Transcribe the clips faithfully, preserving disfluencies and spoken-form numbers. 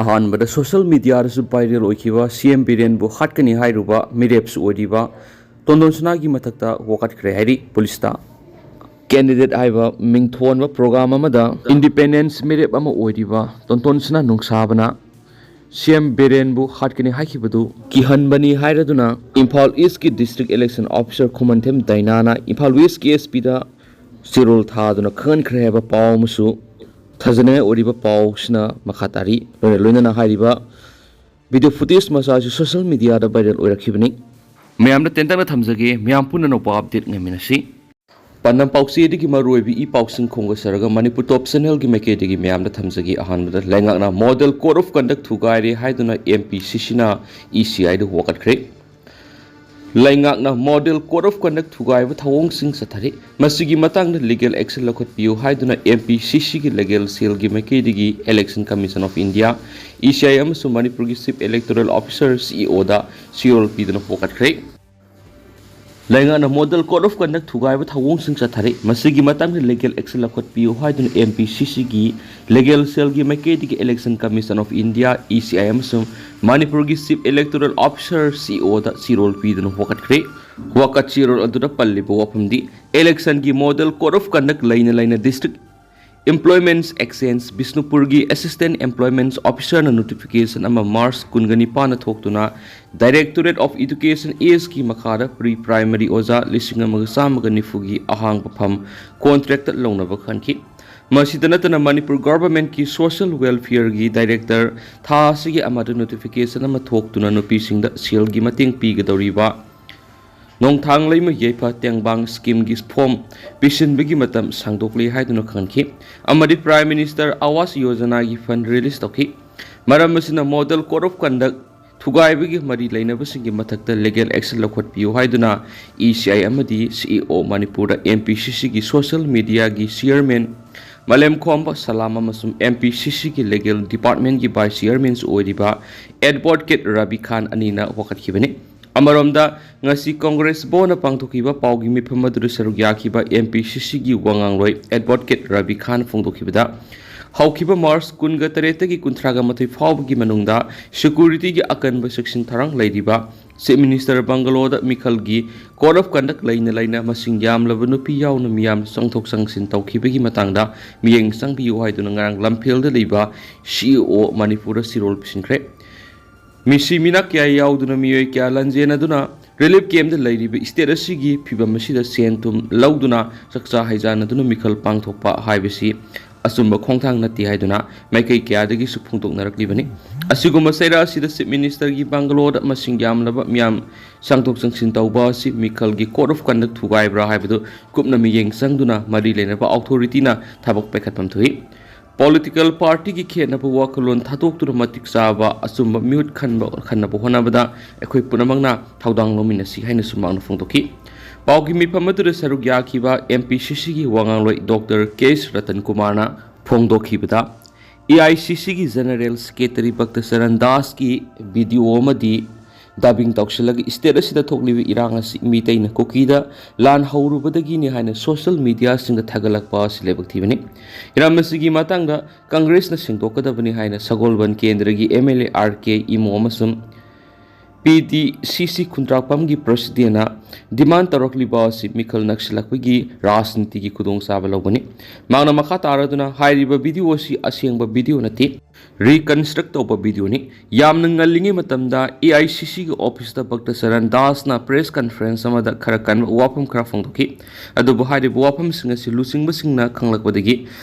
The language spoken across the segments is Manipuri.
ꯑꯍꯥꯟꯕꯗ ꯁꯣꯁꯤꯌꯦꯜ ꯃꯤꯗꯤꯌꯥꯗꯁꯨ ꯚꯥꯏꯔꯦꯜ ꯑꯣꯏꯈꯤꯕ ꯁꯤ ꯑꯦꯝ ꯕꯤꯔꯦꯟꯕꯨ ꯍꯥꯠꯀꯅꯤ ꯍꯥꯏꯔꯨꯕ ꯃꯤꯔꯦꯞꯁꯨ ꯑꯣꯏꯔꯤꯕ ꯇꯣꯟꯗꯣꯟ ꯁꯅꯥꯒꯤ ꯃꯊꯛꯇ ꯋꯥꯀꯠꯈ꯭ꯔꯦ ꯍꯥꯏꯔꯤ ꯄꯨꯂꯤꯁꯇ꯫ ꯀꯦꯟꯗꯤꯗꯦꯠ ꯍꯥꯏꯕ ꯃꯤꯡꯊꯣꯟꯕ ꯄ꯭ꯔꯣꯒ꯭ꯔꯥꯝ ꯑꯃꯗ ꯏꯟꯗꯤꯄꯦꯟꯗꯦꯟꯁ ꯃꯤꯔꯦꯞ ꯑꯃ ꯑꯣꯏꯔꯤꯕ ꯇꯣꯟꯇꯣꯟ ꯁꯅꯥ ꯅꯨꯡꯁꯥꯕꯅ ꯁꯤ ꯑꯦꯝ ꯕꯤꯔꯦꯟꯕꯨ ꯍꯥꯠꯀꯅꯤ ꯍꯥꯏꯈꯤꯕꯗꯨ ꯀꯤꯍꯟꯕꯅꯤ ꯍꯥꯏꯔꯗꯨꯅ ꯏꯝꯐꯥꯜ ꯏꯁꯀꯤ ꯗꯤꯁꯇ꯭ꯔꯤꯛ ꯏꯂꯦꯛꯁꯟ ꯑꯣꯐꯤꯁꯥꯔ ꯈꯨꯃꯟꯊꯦꯝ ꯗꯥꯏꯅꯥꯅ ꯏꯝꯐꯥꯜ ꯋꯦꯁꯀꯤ ꯑꯦꯁ ꯄꯤꯗ ꯆꯦꯔꯣꯜ ꯊꯥꯗꯨꯅ ꯈꯪꯍꯟꯈ꯭ꯔꯦ ꯍꯥꯏꯕ ꯄꯥꯎ ꯑꯃꯁꯨ ꯊꯥꯖꯅꯤꯡꯉꯥꯏ ꯑꯣꯏꯔꯤꯕ ꯄꯥꯎꯁꯤꯅ ꯃꯈꯥ ꯇꯥꯔꯤ꯫ ꯂꯣꯏꯅ ꯂꯣꯏꯅꯅ ꯍꯥꯏꯔꯤꯕ ꯚꯤꯗꯤꯑꯣ ꯐꯨꯇꯦꯖ ꯃꯆꯥꯁꯤ ꯁꯣꯁꯤꯌꯦꯜ ꯃꯤꯗꯤꯌꯥꯗ ꯚꯥꯏꯔꯦꯜ ꯑꯣꯏꯔꯛꯈꯤꯕꯅꯤ꯫ ꯃꯌꯥꯝꯗ ꯇꯦꯟꯇꯛꯅ ꯊꯝꯖꯒꯦ, ꯃꯌꯥꯝ ꯄꯨꯟꯅ ꯑꯅꯧꯕ ꯑꯞꯗꯦꯠ ꯉꯥꯏꯃꯤꯟꯅꯁꯤ꯫ ꯄꯥꯟꯗꯝ ꯄꯥꯎꯆꯦꯗꯒꯤ ꯃꯔꯨꯑꯣꯏꯕ ꯏ ꯄꯥꯎꯁꯤꯡ ꯈꯣꯝꯒꯠꯆꯔꯒ ꯃꯅꯤꯄꯨꯔ ꯇꯣꯞ ꯆꯦꯅꯦꯜꯒꯤ ꯃꯥꯏꯀꯩꯗꯒꯤ ꯃꯌꯥꯝꯗ ꯊꯝꯖꯒꯦ꯫ ꯑꯍꯥꯟꯕꯗ ꯂꯩꯉꯥꯛꯅ ꯃꯣꯗꯦꯜ ꯀꯣꯗ ꯑꯣꯐ ꯀꯟꯗꯛ ꯊꯨꯒꯥꯏꯔꯦ ꯍꯥꯏꯗꯨꯅ ꯑꯦꯝ ꯄꯤ ꯁꯤ ꯁꯤꯅ ꯏ ꯁꯤ ꯑꯥꯏꯗ ꯋꯥꯀꯠꯈ꯭ꯔꯦ꯫ ꯂꯩꯉꯥꯛꯅ ꯃꯣꯗꯦꯜ ꯀꯣꯗ ꯑꯣꯐ ꯀꯟꯗꯛ ꯊꯨꯒꯥꯏꯕ ꯊꯧꯑꯣꯡꯁꯤꯡ ꯆꯠꯊꯔꯤ꯫ ꯃꯁꯤꯒꯤ ꯃꯇꯥꯡꯗ ꯂꯤꯒꯦꯜ ꯑꯦꯛꯁꯟ ꯂꯧꯈꯠꯄꯤꯌꯨ ꯍꯥꯏꯗꯨꯅ ꯑꯦꯝ ꯄꯤ ꯁꯤ ꯁꯤꯒꯤ ꯂꯤꯒꯦꯜ ꯁꯦꯜꯒꯤ ꯃꯥꯏꯀꯩꯗꯒꯤ election commission of India, E C I ꯑꯃꯁꯨꯡ ꯃꯅꯤꯄꯨꯔꯒꯤ ꯆꯤꯐ ꯏꯂꯦꯛꯇꯣꯔꯦꯜ ꯑꯣꯐꯤꯁꯥꯔ, ꯁꯤ ꯏ ꯑꯣꯗ ꯆꯦꯔꯣꯜ ꯄꯤꯗꯨꯅ ꯋꯥꯀꯠꯈ꯭ꯔꯦ꯫ ꯂꯩꯉꯥꯛꯅ ꯃꯣꯗꯦꯜ ꯀꯣꯗ ꯑꯣꯐ ꯀꯟꯗꯛ ꯊꯨꯒꯥꯏꯕ ꯊꯧꯑꯣꯡꯁꯤꯡ ꯆꯠꯊꯔꯤ꯫ ꯃꯁꯤꯒꯤ ꯃꯇꯥꯡꯗ ꯂꯤꯒꯦꯜ ꯑꯦꯛꯁꯟ ꯂꯧꯈꯠꯄꯤꯌꯨ ꯍꯥꯏꯗꯨꯅ ꯑꯦꯝ ꯄꯤ ꯁꯤ ꯁꯤꯒꯤ ꯂꯤꯒꯦꯜ ꯁꯦꯜꯒꯤ ꯃꯥꯏꯀꯩꯗꯒꯤ election commission of India, E C I ꯑꯃꯁꯨꯡ ꯃꯅꯤꯄꯨꯔꯒꯤ ꯆꯤꯐ ꯏꯂꯦꯛꯇꯣꯔꯦꯜ ꯑꯣꯐꯤꯁꯥꯔ, ꯁꯤ ꯏ ꯑꯣꯗ ꯆꯦꯔꯣꯜ ꯄꯤꯗꯨꯅ ꯋꯥꯀꯠꯈ꯭ꯔꯦ꯫ ꯋꯥꯀꯠ ꯆꯦꯔꯣꯜ ꯑꯗꯨꯗ ꯄꯜꯂꯤꯕ ꯋꯥꯐꯝꯗꯤ ꯏꯂꯦꯛꯁꯟꯒꯤ ꯃꯣꯗꯦꯜ ꯀꯣꯗ ꯑꯣꯐ ꯀꯟꯗꯛ ꯂꯩꯅ ꯂꯩꯅ ꯗꯤꯁꯇ꯭ꯔꯤꯛ ꯏꯝꯄ꯭ꯂꯣꯏꯃꯦꯟꯠꯁ ꯑꯦꯛꯁꯆꯦꯟꯖ ꯕꯤꯁꯅꯨꯄꯨꯔꯒꯤ ꯑꯦꯁꯤꯁꯇꯦꯟꯠ ꯏꯝꯄ꯭ꯂꯣꯏꯃꯦꯟꯠꯁ ꯑꯣꯐꯤꯁꯥꯔꯅ ꯅꯣꯇꯤꯐꯤꯀꯦꯁꯟ ꯑꯃ ꯃꯥꯔꯆ ꯀꯨꯟꯒ ꯅꯤꯄꯥꯟꯗ ꯊꯣꯛꯇꯨꯅ ꯗꯥꯏꯔꯦꯛꯇꯣꯔꯦꯠ ꯑꯣꯐ ꯏꯗꯨꯀꯦꯁꯟ ꯏꯁꯀꯤ ꯃꯈꯥꯗ ꯄ꯭ꯔꯤ ꯄ꯭ꯔꯥꯏꯃꯔꯤ ꯑꯣꯖꯥ ꯂꯤꯁꯤꯡ ꯑꯃꯒ ꯆꯥꯝꯃꯒ ꯅꯤꯐꯨꯒꯤ ꯑꯍꯥꯡꯕ ꯐꯝ ꯀꯣꯟꯇ꯭ꯔꯦꯛꯇ ꯂꯧꯅꯕ ꯈꯟꯈꯤ꯫ ꯃꯁꯤꯗ ꯅꯠꯇꯅ ꯃꯅꯤꯄꯨꯔ ꯒꯚꯔꯟꯃꯦꯟꯠꯀꯤ ꯁꯣꯁꯤꯌꯦꯜ ꯋꯦꯜꯐꯤꯌꯔꯒꯤ ꯗꯥꯏꯔꯦꯛꯇꯔ ꯊꯥ ꯑꯁꯤꯒꯤ ꯑꯃꯗ ꯅꯣꯇꯤꯐꯤꯀꯦꯁꯟ ꯑꯃ ꯊꯣꯛꯇꯨꯅ ꯅꯨꯄꯤꯁꯤꯡꯗ ꯁꯦꯜꯒꯤ ꯃꯇꯦꯡ ꯄꯤꯒꯗꯧꯔꯤꯕ ꯅꯣꯡꯊꯥꯡꯂꯩꯃ ꯌꯩꯐ ꯇꯦꯡꯕꯥꯡ ꯁ꯭ꯀꯤꯝꯒꯤ ꯐꯣꯔꯝ ꯄꯤꯁꯤꯟꯕꯒꯤ ꯃꯇꯝ ꯁꯥꯡꯗꯣꯛꯂꯦ ꯍꯥꯏꯗꯨꯅ ꯈꯪꯍꯟꯈꯤ ꯑꯃꯗꯤ ꯄ꯭ꯔꯥꯏꯝ ꯃꯤꯅꯤꯁꯇꯔ ꯑꯥꯋꯥꯁ ꯌꯣꯖꯅꯥꯒꯤ ꯐꯟ ꯔꯤꯂꯤꯁ ꯇꯧꯈꯤ꯫ ꯃꯔꯝ ꯑꯁꯤꯅ ꯃꯣꯗꯦꯜ ꯀꯣꯗ ꯑꯣꯐ ꯀꯟꯗꯛ ꯊꯨꯒꯥꯏꯕꯒꯤ ꯃꯔꯤ ꯂꯩꯅꯕꯁꯤꯡꯒꯤ ꯃꯊꯛꯇ ꯂꯤꯒꯦꯜ ꯑꯦꯛꯁꯟ ꯂꯧꯈꯠꯄꯤꯌꯨ ꯍꯥꯏꯗꯨꯅ ꯏ ꯁꯤ ꯑꯥꯏ ꯑꯃꯗꯤ ꯁꯤ ꯏ ꯑꯣ ꯃꯅꯤꯄꯨꯔꯗ ꯑꯦꯝ ꯄꯤ ꯁꯤ ꯁꯤꯒꯤ ꯁꯣꯁꯤꯌꯦꯜ ꯃꯤꯗꯤꯌꯥꯒꯤ ꯆꯤꯌꯔꯃꯦꯟ ꯃꯥꯂꯦꯝꯈꯣꯝꯕ ꯁꯂꯥꯝ ꯑꯃꯁꯨꯡ ꯑꯦꯝ ꯄꯤ ꯁꯤ ꯁꯤꯒꯤ ꯂꯤꯒꯦꯜ ꯗꯤꯄꯥꯔꯠꯃꯦꯟꯠꯀꯤ ꯚꯥꯏꯁ ꯆꯤꯌꯔꯃꯦꯟꯁꯨ ꯑꯣꯏꯔꯤꯕ ꯑꯦꯗꯚꯣꯀꯦꯠ ꯔꯕꯤ ꯈꯥꯟ ꯑꯅꯤꯅ ꯋꯥꯀꯠꯈꯤꯕꯅꯤ꯫ ꯑꯃꯔꯣꯝꯗ, ꯉꯁꯤ ꯀꯣꯡꯒ꯭ꯔꯦꯁ ꯚꯕꯟꯗ ꯄꯥꯡꯊꯣꯛꯈꯤꯕ ꯄꯥꯎꯒꯤ ꯃꯤꯐꯝ ꯑꯗꯨꯗ ꯁꯔꯨꯛ ꯌꯥꯈꯤꯕ ꯑꯦꯝ ꯄꯤ ꯁꯤ ꯁꯤꯒꯤ ꯋꯥ ꯉꯥꯡꯂꯣꯏ ꯑꯦꯗꯚꯣꯀꯦꯠ ꯔꯕꯤ ꯈꯥꯟ ꯐꯣꯡꯗꯣꯛꯈꯤꯕꯗ, ꯍꯧꯈꯤꯕ ꯃꯥꯔꯆ ꯀꯨꯟꯒ ꯇꯔꯦꯠꯇꯒꯤ ꯀꯨꯟꯊ꯭ꯔꯥꯒ ꯃꯥꯊꯣꯏ ꯐꯥꯎꯕꯒꯤ ꯃꯅꯨꯡꯗ ꯁꯦꯀ꯭ꯌꯨꯔꯤꯇꯤꯒꯤ ꯑꯀꯟꯕ ꯆꯦꯛꯁꯤꯟ ꯊꯧꯔꯥꯡ ꯂꯩꯔꯤꯕ ꯆꯤꯐ ꯃꯤꯅꯤꯁꯇꯔ ꯕꯪꯒꯂꯣꯗ ꯃꯤꯈꯜꯒꯤ ꯀꯣꯗ ꯑꯣꯐ ꯀꯟꯗꯛ ꯂꯩꯅ ꯂꯩꯅ ꯃꯁꯤꯡ ꯌꯥꯝꯂꯕ ꯅꯨꯄꯤ ꯌꯥꯎꯅ ꯃꯤꯌꯥꯝ ꯆꯪꯊꯣꯛ ꯆꯪꯁꯤꯟ ꯇꯧꯈꯤꯕꯒꯤ ꯃꯇꯥꯡꯗ ꯃꯤꯠꯌꯦꯡ ꯆꯪꯕꯤꯌꯨ ꯍꯥꯏꯗꯨꯅ ꯉꯔꯥꯡ ꯂꯝꯐꯦꯜꯗ ꯂꯩꯕ ꯁꯤ ꯏ ꯑꯣ ꯃꯅꯤꯄꯨꯔꯗ ꯁꯤꯔꯣꯜ ꯄꯤꯁꯤꯟꯈ꯭ꯔꯦ꯫ ꯃꯤꯁꯤ ꯃꯤꯅꯥ ꯀꯌꯥ ꯌꯥꯎꯗꯨꯅ ꯃꯤꯑꯣꯏ ꯀꯌꯥ ꯂꯥꯟꯖꯦꯟꯅꯗꯨꯅ ꯔꯤꯂꯤꯐ ꯀꯦꯝꯗ ꯂꯩꯔꯤꯕ ꯁ꯭ꯇꯦꯠ ꯑꯁꯤꯒꯤ ꯐꯤꯕꯝ ꯑꯁꯤꯗ ꯁꯦꯟ ꯊꯨꯝ ꯂꯧꯗꯨꯅ ꯆꯥꯛꯆꯥ ꯍꯩꯖꯥꯟꯅꯗꯨꯅ ꯃꯤꯈꯜ ꯄꯥꯡꯊꯣꯛꯄ ꯍꯥꯏꯕꯁꯤ ꯑꯆꯨꯝꯕ ꯈꯣꯡꯊꯥꯡ ꯅꯠꯇꯦ ꯍꯥꯏꯗꯨꯅ ꯃꯥꯏꯀꯩ ꯀꯌꯥꯗꯒꯤꯁꯨ ꯐꯣꯡꯗꯣꯛꯅꯔꯛꯂꯤꯕꯅꯤ꯫ ꯑꯁꯤꯒꯨꯝꯕ ꯆꯩꯔꯥ ꯑꯁꯤꯗ ꯆꯤꯐ ꯃꯤꯅꯤꯁꯇꯔꯒꯤ ꯕꯪꯒꯂꯣꯗ ꯃꯁꯤꯡ ꯌꯥꯝꯂꯕ ꯃꯤꯌꯥꯝ ꯆꯪꯊꯣꯛ ꯆꯪꯁꯤꯟ ꯇꯧꯕ ꯑꯁꯤ ꯃꯤꯈꯜꯒꯤ ꯀꯣꯗ ꯑꯣꯐ ꯀꯟꯗꯛ ꯊꯨꯒꯥꯏꯕ꯭ꯔꯥ ꯍꯥꯏꯕꯗꯨ ꯀꯨꯞꯅ ꯃꯤꯠꯌꯦꯡ ꯆꯪꯗꯨꯅ ꯃꯔꯤ ꯂꯩꯅꯕ ꯑꯣꯊꯣꯔꯤꯇꯤꯅ ꯊꯕꯛ ꯄꯥꯏꯈꯠꯐꯝ ꯊꯣꯛꯏ꯫ ꯄꯣꯂꯤꯇꯤꯀꯦꯜ ꯄꯥꯔꯇꯤꯒꯤ ꯈꯦꯠꯅꯕ ꯋꯥꯈꯜꯂꯣꯟ ꯊꯥꯗꯣꯛꯇꯨꯅ ꯃꯇꯤꯛ ꯆꯥꯕ ꯑꯆꯨꯝꯕ ꯃꯤꯍꯨꯠ ꯈꯟꯕ ꯈꯟꯅꯕ ꯍꯣꯠꯅꯕꯗ ꯑꯩꯈꯣꯏ ꯄꯨꯝꯅꯃꯛꯅ ꯊꯧꯗꯥꯡ ꯂꯧꯃꯤꯟꯅꯁꯤ ꯍꯥꯏꯅꯁꯨ ꯃꯍꯥꯛꯅ ꯐꯣꯡꯗꯣꯛꯈꯤ꯫ ꯄꯥꯎꯒꯤ ꯃꯤꯐꯝ ꯑꯗꯨꯗ ꯁꯔꯨꯛ ꯌꯥꯈꯤꯕ ꯑꯦꯝ ꯄꯤ ꯁꯤ ꯁꯤꯒꯤ ꯋꯥ ꯉꯥꯡꯂꯣꯏ ꯗꯣꯛꯇꯔ ꯀꯦ ꯑꯦꯁ ꯔꯇꯟ ꯀꯨꯃꯥꯔꯅ ꯐꯣꯡꯗꯣꯛꯈꯤꯕꯗ, ꯑꯦ ꯑꯥꯏ ꯁꯤ ꯁꯤꯒꯤ ꯖꯦꯅꯔꯦꯜ ꯁꯦꯀ꯭ꯔꯦꯇꯔꯤ ꯚꯛꯇꯆꯔꯟ ꯗꯥꯁꯀꯤ ꯚꯤꯗꯤꯑꯣ ꯑꯃꯗꯤ ꯗꯕꯤꯡ ꯇꯧꯁꯤꯜꯂꯒ ꯁ꯭ꯇꯦꯠ ꯑꯁꯤꯗ ꯊꯣꯛꯂꯤꯕ ꯏꯔꯥꯡ ꯑꯁꯤ ꯃꯤꯇꯩꯅ ꯀꯨꯀꯤꯗ ꯂꯥꯟ ꯍꯧꯔꯨꯕꯗꯒꯤꯅꯤ ꯍꯥꯏꯅ ꯁꯣꯁꯤꯌꯦꯜ ꯃꯤꯗꯤꯌꯥꯁꯤꯡꯗ ꯊꯥꯒꯠꯂꯛꯄ ꯑꯁꯤ ꯂꯥꯏꯕꯛ ꯊꯤꯕꯅꯤ꯫ ꯏꯔꯝ ꯑꯁꯤꯒꯤ ꯃꯇꯥꯡꯗ ꯀꯪꯒ꯭ꯔꯦꯁꯅ ꯁꯦꯡꯗꯣꯛꯀꯗꯕꯅꯤ ꯍꯥꯏꯅ ꯁꯒꯣꯜꯕꯟ ꯀꯦꯟꯗ꯭ꯔꯒꯤ ꯑꯦꯝ ꯑꯦꯜ ꯑꯦ ꯑꯥꯔ ꯀꯦ ꯏꯃꯣ ꯑꯃꯁꯨꯡ ꯄꯤ ꯗꯤ ꯁꯤ ꯁꯤ ꯈꯨꯟꯗ꯭ꯔꯥꯛꯄꯝꯒꯤ ꯄ꯭ꯔꯁꯤꯗꯦꯟꯅ ꯗꯤꯃꯥꯟ ꯇꯧꯔꯛꯂꯤꯕ ꯑꯁꯤ ꯃꯤꯈꯜ ꯅꯛꯁꯤꯜꯂꯛꯄꯒꯤ ꯔꯥꯖꯅꯤꯇꯤꯒꯤ ꯈꯨꯗꯣꯡꯆꯥꯕ ꯂꯧꯕꯅꯤ꯫ ꯃꯍꯥꯛꯅ ꯃꯈꯥ ꯇꯥꯔꯗꯨꯅ ꯍꯥꯏꯔꯤꯕ ꯚꯤꯗꯤꯑꯣ ꯑꯁꯤ ꯑꯁꯦꯡꯕ ꯚꯤꯗꯤꯑꯣ ꯅꯠꯇꯦ, ꯔꯤꯀꯟꯁꯇ꯭ꯔꯛ ꯇꯧꯕ ꯚꯤꯗꯤꯑꯣꯅꯤ꯫ ꯌꯥꯝꯅ ꯉꯜꯂꯤꯉꯩ ꯃꯇꯝꯗ ꯑꯦ ꯑꯥꯏ ꯁꯤ ꯁꯤꯒꯤ ꯑꯣꯐꯤꯁꯇ ꯚꯛꯇꯆꯔꯟ ꯗꯥꯁꯅ ꯄ꯭ꯔꯦꯁ ꯀꯟꯐꯔꯦꯟꯁ ꯑꯃꯗ ꯈꯔ ꯀꯟꯕ ꯋꯥꯐꯝ ꯈꯔ ꯐꯣꯡꯗꯣꯛꯈꯤ꯫ ꯑꯗꯨꯕꯨ ꯍꯥꯏꯔꯤꯕ ꯋꯥꯐꯝꯁꯤꯡ ꯑꯁꯤ ꯂꯨꯆꯤꯡꯕꯁꯤꯡꯅ ꯈꯪꯂꯛꯄꯗꯒꯤ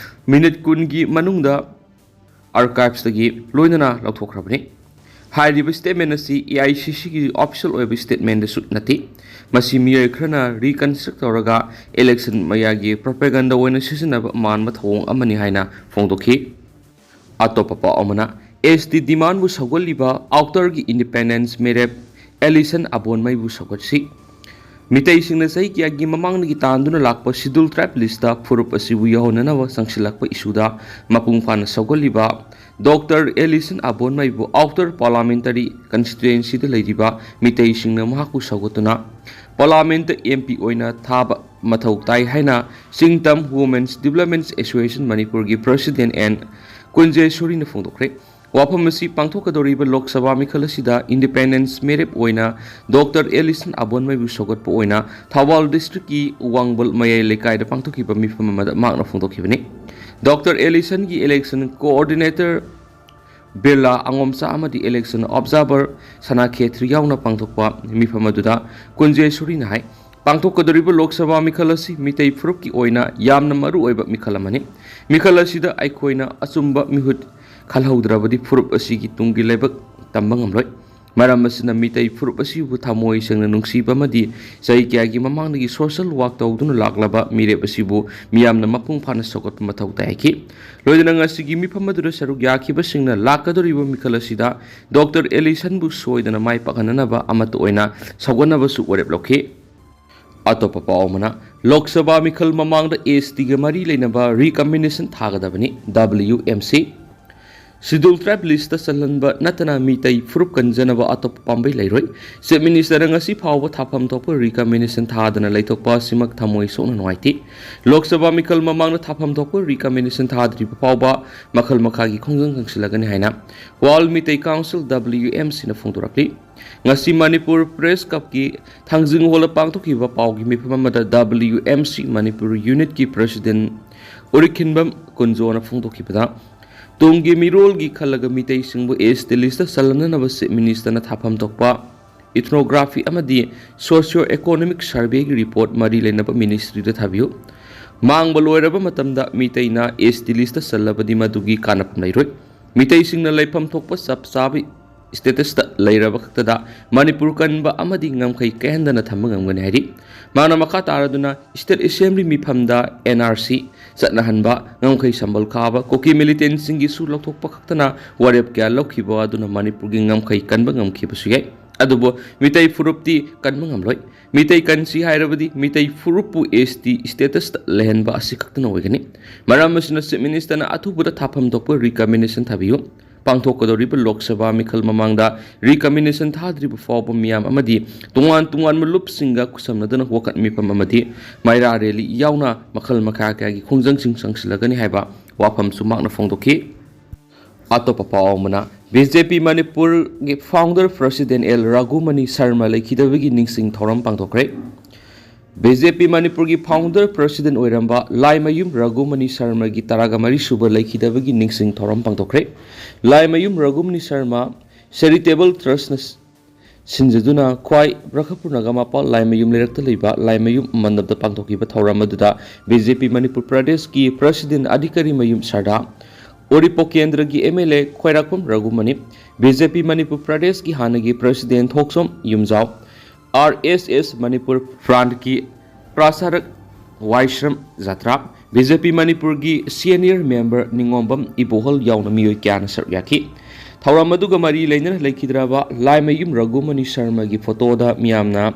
ꯃꯤꯅꯤꯠ ꯀꯨꯟꯒꯤ ꯃꯅꯨꯡꯗ ꯑꯥꯔꯀꯥꯏꯚꯁꯇꯒꯤ ꯂꯣꯏꯅꯅ ꯂꯧꯊꯣꯛꯈ꯭ꯔꯕꯅꯤ꯫ ꯍꯥꯏꯔꯤꯕ ꯁ꯭ꯇꯦꯠꯃꯦꯟ ꯑꯁꯤ ꯑꯦ ꯑꯥꯏ ꯁꯤ ꯁꯤꯒꯤ ꯑꯣꯐꯤꯁꯤꯌꯦꯜ ꯑꯣꯏꯕ ꯁ꯭ꯇꯦꯠꯃꯦꯟꯗꯁꯨ ꯅꯠꯇꯦ꯫ ꯃꯁꯤ ꯃꯤꯑꯣꯏ ꯈꯔꯅ ꯔꯤꯀꯟꯁꯇ꯭ꯔꯛ ꯇꯧꯔꯒ ꯏꯂꯦꯛꯁꯟ ꯃꯌꯥꯒꯤ ꯄ꯭ꯔꯣꯄꯦꯒꯟꯗꯥ ꯑꯣꯏꯅ ꯁꯤꯖꯤꯟꯅꯕ ꯃꯥꯟꯕ ꯊꯧꯑꯣꯡ ꯑꯃꯅꯤ ꯍꯥꯏꯅ ꯐꯣꯡꯗꯣꯛꯈꯤ꯫ ꯑꯇꯣꯞꯄ ꯄꯥꯎ ꯑꯃꯅ, ꯑꯦꯁ ꯇꯤ ꯗꯤꯃꯥꯟꯕꯨ ꯁꯧꯒꯠꯂꯤꯕ ꯑꯥꯎꯇꯔꯒꯤ ꯏꯟꯗꯤꯄꯦꯟꯗꯦꯟꯁ ꯃꯤꯔꯦꯞ ꯑꯦꯂꯤꯁꯟ ꯑꯕꯣꯟꯃꯩꯕꯨ ꯁꯧꯒꯠꯁꯤ꯫ ꯃꯤꯇꯩꯁꯤꯡꯅ ꯆꯍꯤ ꯀꯌꯥꯒꯤ ꯃꯃꯥꯡꯗꯒꯤ ꯇꯥꯟꯗꯨꯅ ꯂꯥꯛꯄ ꯁꯤꯗꯨꯜ ꯇ꯭ꯔꯥꯏꯕ ꯂꯤꯁꯇ ꯐꯨꯔꯨꯞ ꯑꯁꯤꯕꯨ ꯌꯧꯍꯟꯅꯅꯕ ꯆꯪꯁꯤꯜꯂꯛꯄ ꯏꯁꯨꯗ ꯃꯄꯨꯡ ꯐꯥꯅ ꯁꯧꯒꯠꯂꯤꯕ ꯗꯣꯛꯇꯔ ꯑꯦꯂꯤꯁꯟ ꯑꯕꯣꯟꯃꯩꯕꯨ ꯑꯥꯎꯇꯔ ꯄꯥꯔꯂꯥꯃꯦꯟꯇꯔꯤ ꯀꯟꯁꯇꯤꯇ꯭ꯋꯦꯟꯁꯤꯗ ꯂꯩꯔꯤꯕ ꯃꯤꯇꯩꯁꯤꯡꯅ ꯃꯍꯥꯛꯄꯨ ꯁꯧꯒꯠꯇꯨꯅ ꯄꯥꯔꯂꯥꯃꯦꯟꯇ ꯑꯦꯝ ꯄꯤ ꯑꯣꯏꯅ ꯊꯥꯕ ꯃꯊꯧ ꯇꯥꯏ ꯍꯥꯏꯅ ꯆꯤꯡꯇꯝ Women's Development Association ꯃꯅꯤꯄꯨꯔꯒꯤ President ꯑꯦꯟ ꯀꯨꯟꯖꯦꯁꯣꯔꯤꯅ ꯐꯣꯡꯗꯣꯛꯈ꯭ꯔꯦ꯫ ꯋꯥꯐꯝ ꯑꯁꯤ ꯄꯥꯡꯊꯣꯛꯀꯗꯧꯔꯤꯕ ꯂꯣꯛ ꯁꯚꯥ ꯃꯤꯈꯜ ꯑꯁꯤꯗ Independence ꯃꯤꯔꯦꯞ ꯑꯣꯏꯅ ꯗꯣꯛꯇꯔ ꯑꯦꯂꯤꯁꯟ ꯑꯕꯣꯟꯃꯩꯕꯨ ꯁꯧꯒꯠꯄ ꯑꯣꯏꯅ ꯊꯧꯕꯥꯜ ꯗꯤꯁꯇ꯭ꯔꯤꯛꯀꯤ ꯋꯥꯡꯕꯜ ꯃꯌꯥꯏ ꯂꯩꯀꯥꯏꯗ ꯄꯥꯡꯊꯣꯛꯈꯤꯕ ꯃꯤꯐꯝ ꯑꯃꯗ ꯃꯍꯥꯛꯅ ꯐꯣꯡꯗꯣꯛꯈꯤꯕꯅꯤ꯫ ꯗꯣꯛꯇꯔ ꯑꯦꯂꯤꯁꯟꯒꯤ election coordinator ꯕꯤꯔꯂꯥ ꯑꯉꯣꯝꯆꯥ ꯑꯃꯗꯤ election observer ꯁꯅꯥ ꯈꯦꯇ꯭ꯔꯤ ꯌꯥꯎꯅ ꯄꯥꯡꯊꯣꯛꯄ ꯃꯤꯐꯝ ꯑꯗꯨꯗ ꯀꯨꯟꯖꯦꯁꯣꯔꯤꯅ ꯍꯥꯏ, ꯄꯥꯡꯊꯣꯛꯀꯗꯧꯔꯤꯕ ꯂꯣꯛ ꯁꯚꯥ ꯃꯤꯈꯜ ꯑꯁꯤ ꯃꯤꯇꯩ ꯐꯨꯔꯨꯞꯀꯤ ꯑꯣꯏꯅ ꯌꯥꯝꯅ ꯃꯔꯨ ꯑꯣꯏꯕ ꯃꯤꯈꯜ ꯑꯃꯅꯤ꯫ ꯃꯤꯈꯜ ꯑꯁꯤꯗ ꯑꯩꯈꯣꯏꯅ ꯑꯆꯨꯝꯕ ꯃꯤꯍꯨꯠ ꯈꯜꯍꯧꯗ꯭ꯔꯕꯗꯤ ꯐꯨꯔꯨꯞ ꯑꯁꯤꯒꯤ ꯇꯨꯡꯒꯤ ꯂꯩꯕꯥꯛ ꯇꯝꯕ ꯉꯝꯂꯣꯏ꯫ ꯃꯔꯝ ꯑꯁꯤꯅ ꯃꯤꯇꯩ ꯐꯨꯔꯨꯞ ꯑꯁꯤꯕꯨ ꯊꯃꯣꯏ ꯁꯦꯡꯅ ꯅꯨꯡꯁꯤꯕ ꯑꯃꯗꯤ ꯆꯍꯤ ꯀꯌꯥꯒꯤ ꯃꯃꯥꯡꯗꯒꯤ social work ꯇꯧꯗꯨꯅ ꯂꯥꯛꯂꯕ ꯃꯤꯔꯦꯞ ꯑꯁꯤꯕꯨ ꯃꯤꯌꯥꯝꯅ ꯃꯄꯨꯡ ꯐꯥꯅ ꯁꯧꯒꯠꯄ ꯃꯊꯧ ꯇꯥꯏ ꯍꯥꯏꯈꯤ꯫ ꯂꯣꯏꯅꯅ ꯉꯁꯤꯒꯤ ꯃꯤꯐꯝ ꯑꯗꯨꯗ ꯁꯔꯨꯛ ꯌꯥꯈꯤꯕꯁꯤꯡꯅ ꯂꯥꯛꯀꯗꯧꯔꯤꯕ ꯃꯤꯈꯜ ꯑꯁꯤꯗ ꯗꯣꯛꯇꯔ ꯑꯦꯂꯤꯁꯟꯕꯨ ꯁꯣꯏꯗꯅ ꯃꯥꯏ ꯄꯥꯛꯍꯟꯅꯅꯕ ꯑꯃꯠꯇ ꯑꯣꯏꯅ ꯁꯧꯒꯠꯅꯕꯁꯨ ꯋꯥꯔꯦꯞ ꯂꯧꯈꯤ꯫ ꯑꯇꯣꯞꯄ ꯄꯥꯎ ꯑꯃꯅ, ꯂꯣꯛ ꯁꯚꯥ ꯃꯤꯈꯜ ꯃꯃꯥꯡꯗ STꯒ ꯃꯔꯤ ꯂꯩꯅꯕ recombination ꯊꯥꯒꯗꯕꯅꯤ, WMC꯫ Scheduled Tribe listꯇ ꯆꯜꯍꯟꯕ ꯅꯠꯇꯅ ꯃꯤꯇꯩ ꯐꯨꯔꯨꯞ ꯀꯟꯖꯅꯕ ꯑꯇꯣꯞꯄ ꯄꯥꯝꯕꯩ ꯂꯩꯔꯣꯏ꯫ Chief Ministerꯅ ꯉꯁꯤ ꯐꯥꯎꯕ ꯊꯥꯐꯝ ꯊꯣꯛꯄ recombination ꯊꯥꯗꯅ ꯂꯩꯊꯣꯛꯄ ꯑꯁꯤꯃꯛ ꯊꯃꯣꯏ ꯁꯣꯛꯅ ꯅꯨꯡꯉꯥꯏꯇꯦ꯫ ꯂꯣꯛ ꯁꯚꯥ ꯃꯤꯈꯜ ꯃꯃꯥꯡꯗ ꯊꯥꯐꯝ ꯊꯣꯛꯄ recombination ꯊꯥꯗ꯭ꯔꯤꯕ ꯐꯥꯎꯕ ꯃꯈꯜ ꯃꯈꯥꯒꯤ ꯈꯣꯡꯖꯪ ꯈꯪꯁꯤꯜꯂꯒꯅꯤ ꯍꯥꯏꯅ World ꯃꯤꯇꯩ Council, WMCꯅ ꯐꯣꯡꯗꯣꯔꯛꯂꯤ꯫ ꯉꯁꯤ ꯃꯅꯤꯄꯨꯔ Press Clubꯀꯤ ꯊꯥꯡꯖꯤꯡ ꯍꯣꯜꯗ ꯄꯥꯡꯊꯣꯛꯈꯤꯕ ꯄꯥꯎꯒꯤ ꯃꯤꯐꯝ ꯑꯃꯗ WMC ꯃꯅꯤꯄꯨꯔ unitꯀꯤ President ꯎꯔꯤꯛꯈꯤꯟꯕꯝ ꯀꯨꯟꯖꯣꯅ ꯐꯣꯡꯗꯣꯛꯈꯤꯕꯗ, ꯇꯨꯡꯒꯤ ꯃꯤꯔꯣꯜꯒꯤ ꯈꯜꯂꯒ ꯃꯤꯇꯩꯁꯤꯡꯕꯨ ST listꯇ ꯆꯜꯍꯟꯅꯅꯕ Chief Ministerꯅ ꯊꯥꯐꯝ ꯊꯣꯛꯄ ethnography ꯑꯃꯗꯤ socio economic surveyꯒꯤ report ꯃꯔꯤ ꯂꯩꯅꯕ ministryꯗ ꯊꯥꯕꯤꯌꯨ꯫ ꯃꯥꯡꯕ ꯂꯣꯏꯔꯕ ꯃꯇꯝꯗ ꯃꯤꯇꯩꯅ ST listꯇ ꯆꯜꯂꯕꯗꯤ ꯃꯗꯨꯒꯤ ꯀꯥꯟꯅꯐꯝ ꯂꯩꯔꯣꯏ꯫ ꯃꯤꯇꯩꯁꯤꯡꯅ ꯂꯩꯐꯝ ꯊꯣꯛꯄ ꯆꯞ ꯆꯥꯕ statusꯇ ꯂꯩꯔꯕ ꯈꯛꯇꯗ ꯃꯅꯤꯄꯨꯔ ꯀꯟꯕ ꯑꯃꯗꯤ ꯉꯝꯈꯩ ꯀꯥꯏꯍꯟꯗꯅ ꯊꯝꯕ ꯉꯝꯒꯅꯤ ꯍꯥꯏꯔꯤ꯫ ꯃꯥꯅ ꯃꯈꯥ ꯇꯥꯔꯗꯨꯅ State Assembly ꯃꯤꯐꯝꯗ NRC ꯆꯠꯅꯍꯟꯕ, ꯉꯝꯈꯩ ꯁꯝꯕꯜ ꯈꯥꯕ, ꯀꯨꯀꯤ militantꯁꯤꯡꯒꯤꯁꯨ ꯂꯧꯊꯣꯛꯄ ꯈꯛꯇꯅ ꯋꯥꯔꯦꯞ ꯀꯌꯥ ꯂꯧꯈꯤꯕ ꯑꯗꯨꯅ ꯃꯅꯤꯄꯨꯔꯒꯤ ꯉꯝꯈꯩ ꯀꯟꯕ ꯉꯝꯈꯤꯕꯁꯨ ꯌꯥꯏ꯫ ꯑꯗꯨꯕꯨ ꯃꯤꯇꯩ ꯐꯨꯔꯨꯞꯇꯤ ꯀꯟꯕ ꯉꯝꯂꯣꯏ꯫ ꯃꯤꯇꯩ ꯀꯟꯁꯤ ꯍꯥꯏꯔꯕꯗꯤ ꯃꯤꯇꯩ ꯐꯨꯔꯨꯞꯄꯨ ST statusꯇ ꯂꯩꯍꯟꯕ ꯑꯁꯤ ꯈꯛꯇꯅ ꯑꯣꯏꯒꯅꯤ꯫ ꯃꯔꯝ ꯑꯁꯤꯅ Chief Ministerꯅ ꯑꯊꯨꯕꯗ ꯊꯥꯐꯝ ꯊꯣꯛꯄ recombination ꯊꯥꯕꯤꯌꯨ꯫ ꯄꯥꯡꯊꯣꯛꯀꯗꯧꯔꯤꯕ ꯂꯣꯛ ꯁꯚꯥ ꯃꯤꯈꯜ ꯃꯃꯥꯡꯗ recombination ꯊꯥꯗ꯭ꯔꯤꯕ ꯐꯥꯎꯕ ꯃꯤꯌꯥꯝ ꯑꯃꯗꯤ ꯇꯣꯉꯥꯟ ꯇꯣꯉꯥꯟꯕ ꯂꯨꯞꯁꯤꯡꯒ ꯈꯨꯠꯁꯝꯅꯗꯨꯅ ꯋꯥꯀꯠ ꯃꯤꯐꯝ ꯑꯃꯗꯤ ꯃꯩꯔꯥ ꯔꯦꯂꯤ ꯌꯥꯎꯅ ꯃꯈꯜ ꯃꯈꯥ ꯀꯌꯥꯒꯤ ꯈꯣꯡꯖꯪꯁꯤꯡ ꯆꯪꯁꯤꯜꯂꯒꯅꯤ ꯍꯥꯏꯕ ꯋꯥꯐꯝꯁꯨ ꯃꯍꯥꯛꯅ ꯐꯣꯡꯗꯣꯛꯈꯤ꯫ ꯑꯇꯣꯞꯄ ꯄꯥꯎ ꯑꯃꯅ, ꯕꯤ ꯖꯦ ꯄꯤ ꯃꯅꯤꯄꯨꯔꯒꯤ founder president ꯑꯦꯜ ꯔꯘꯨꯃꯅꯤ ꯁꯔꯃ ꯂꯩꯈꯤꯗꯕꯒꯤ ꯅꯤꯡꯁꯤꯡ ꯊꯧꯔꯝ ꯄꯥꯡꯊꯣꯛꯈ꯭ꯔꯦ꯫ ꯕꯤ ꯖꯦ ꯄꯤ ꯃꯅꯤꯄꯨꯔꯒꯤ founder president ꯑꯣꯏꯔꯝꯕ ꯂꯥꯏꯃꯌꯨꯝ ꯔꯘꯨꯃꯅꯤ ꯁꯔꯃꯒꯤ ꯇꯔꯥꯒ ꯃꯔꯤ ꯁꯨꯕ ꯂꯩꯈꯤꯗꯕꯒꯤ ꯅꯤꯡꯁꯤꯡ ꯊꯧꯔꯝ ꯄꯥꯡꯊꯣꯛꯈ꯭ꯔꯦ꯫ ꯂꯥꯏꯃꯌꯨꯝ ꯔꯘꯨꯃꯅꯤ ꯁꯔꯃ Charitable Trustꯅ ꯁꯤꯟꯖꯗꯨꯅ ꯈ꯭ꯋꯥꯏ ꯕ꯭ꯔꯈꯄꯨꯔ ꯅꯒꯥꯃꯄꯥꯜ ꯂꯥꯏꯃꯌꯨꯝ ꯂꯩꯔꯛꯇ ꯂꯩꯕ ꯂꯥꯏꯃꯌꯨꯝ ꯃꯟꯗꯞꯇ ꯄꯥꯡꯊꯣꯛꯈꯤꯕ ꯊꯧꯔꯝ ꯑꯗꯨꯗ ꯕꯤ ꯖꯦ ꯄꯤ ꯃꯅꯤꯄꯨꯔ ꯄ꯭ꯔꯗꯦꯁꯀꯤ president ꯑꯙꯤꯀꯥꯔꯤ ꯃꯌꯨꯝ ꯁꯔꯗꯥ ꯎꯔꯤꯄꯣꯛ ꯀꯦꯟꯗ꯭ꯔꯒꯤ ꯑꯦꯝ ꯑꯦꯜ ꯑꯦ ꯈ꯭ꯋꯥꯏꯔꯥꯛꯄꯝ ꯔꯘꯨꯃꯅꯤ, ꯕꯤ ꯖꯦ ꯄꯤ ꯃꯅꯤꯄꯨꯔ ꯄ꯭ꯔꯗꯦꯁꯀꯤ ꯍꯥꯟꯅꯒꯤ president ꯊꯣꯛꯁꯣꯝ ꯌꯨꯝꯖꯥꯎ, ꯑꯥꯔ ꯑꯦꯁ ꯑꯦꯁ ꯃꯅꯤꯄꯨꯔ ꯐ꯭ꯔꯟꯠꯀꯤ ꯄ꯭ꯔꯥꯁꯥꯔꯛ ꯋꯥꯏꯁ꯭ꯔꯝ ꯖꯥꯇ꯭ꯔꯥ, ꯕꯤ ꯖꯦ ꯄꯤ ꯃꯅꯤꯄꯨꯔꯒꯤ senior member ꯅꯤꯉꯣꯝꯕꯝ ꯏꯕꯣꯍꯜ ꯌꯥꯎꯅ ꯃꯤꯑꯣꯏ ꯀꯌꯥꯅ ꯁꯔꯨꯛ ꯌꯥꯈꯤ꯫ ꯊꯧꯔꯝ ꯑꯗꯨꯒ ꯃꯔꯤ ꯂꯩꯅꯅ ꯂꯩꯈꯤꯗ꯭ꯔꯕ ꯂꯥꯏꯃꯌꯨꯝ ꯔꯘꯨꯃꯅꯤ ꯁꯔꯃꯒꯤ ꯐꯣꯇꯣꯗ ꯃꯤꯌꯥꯝꯅ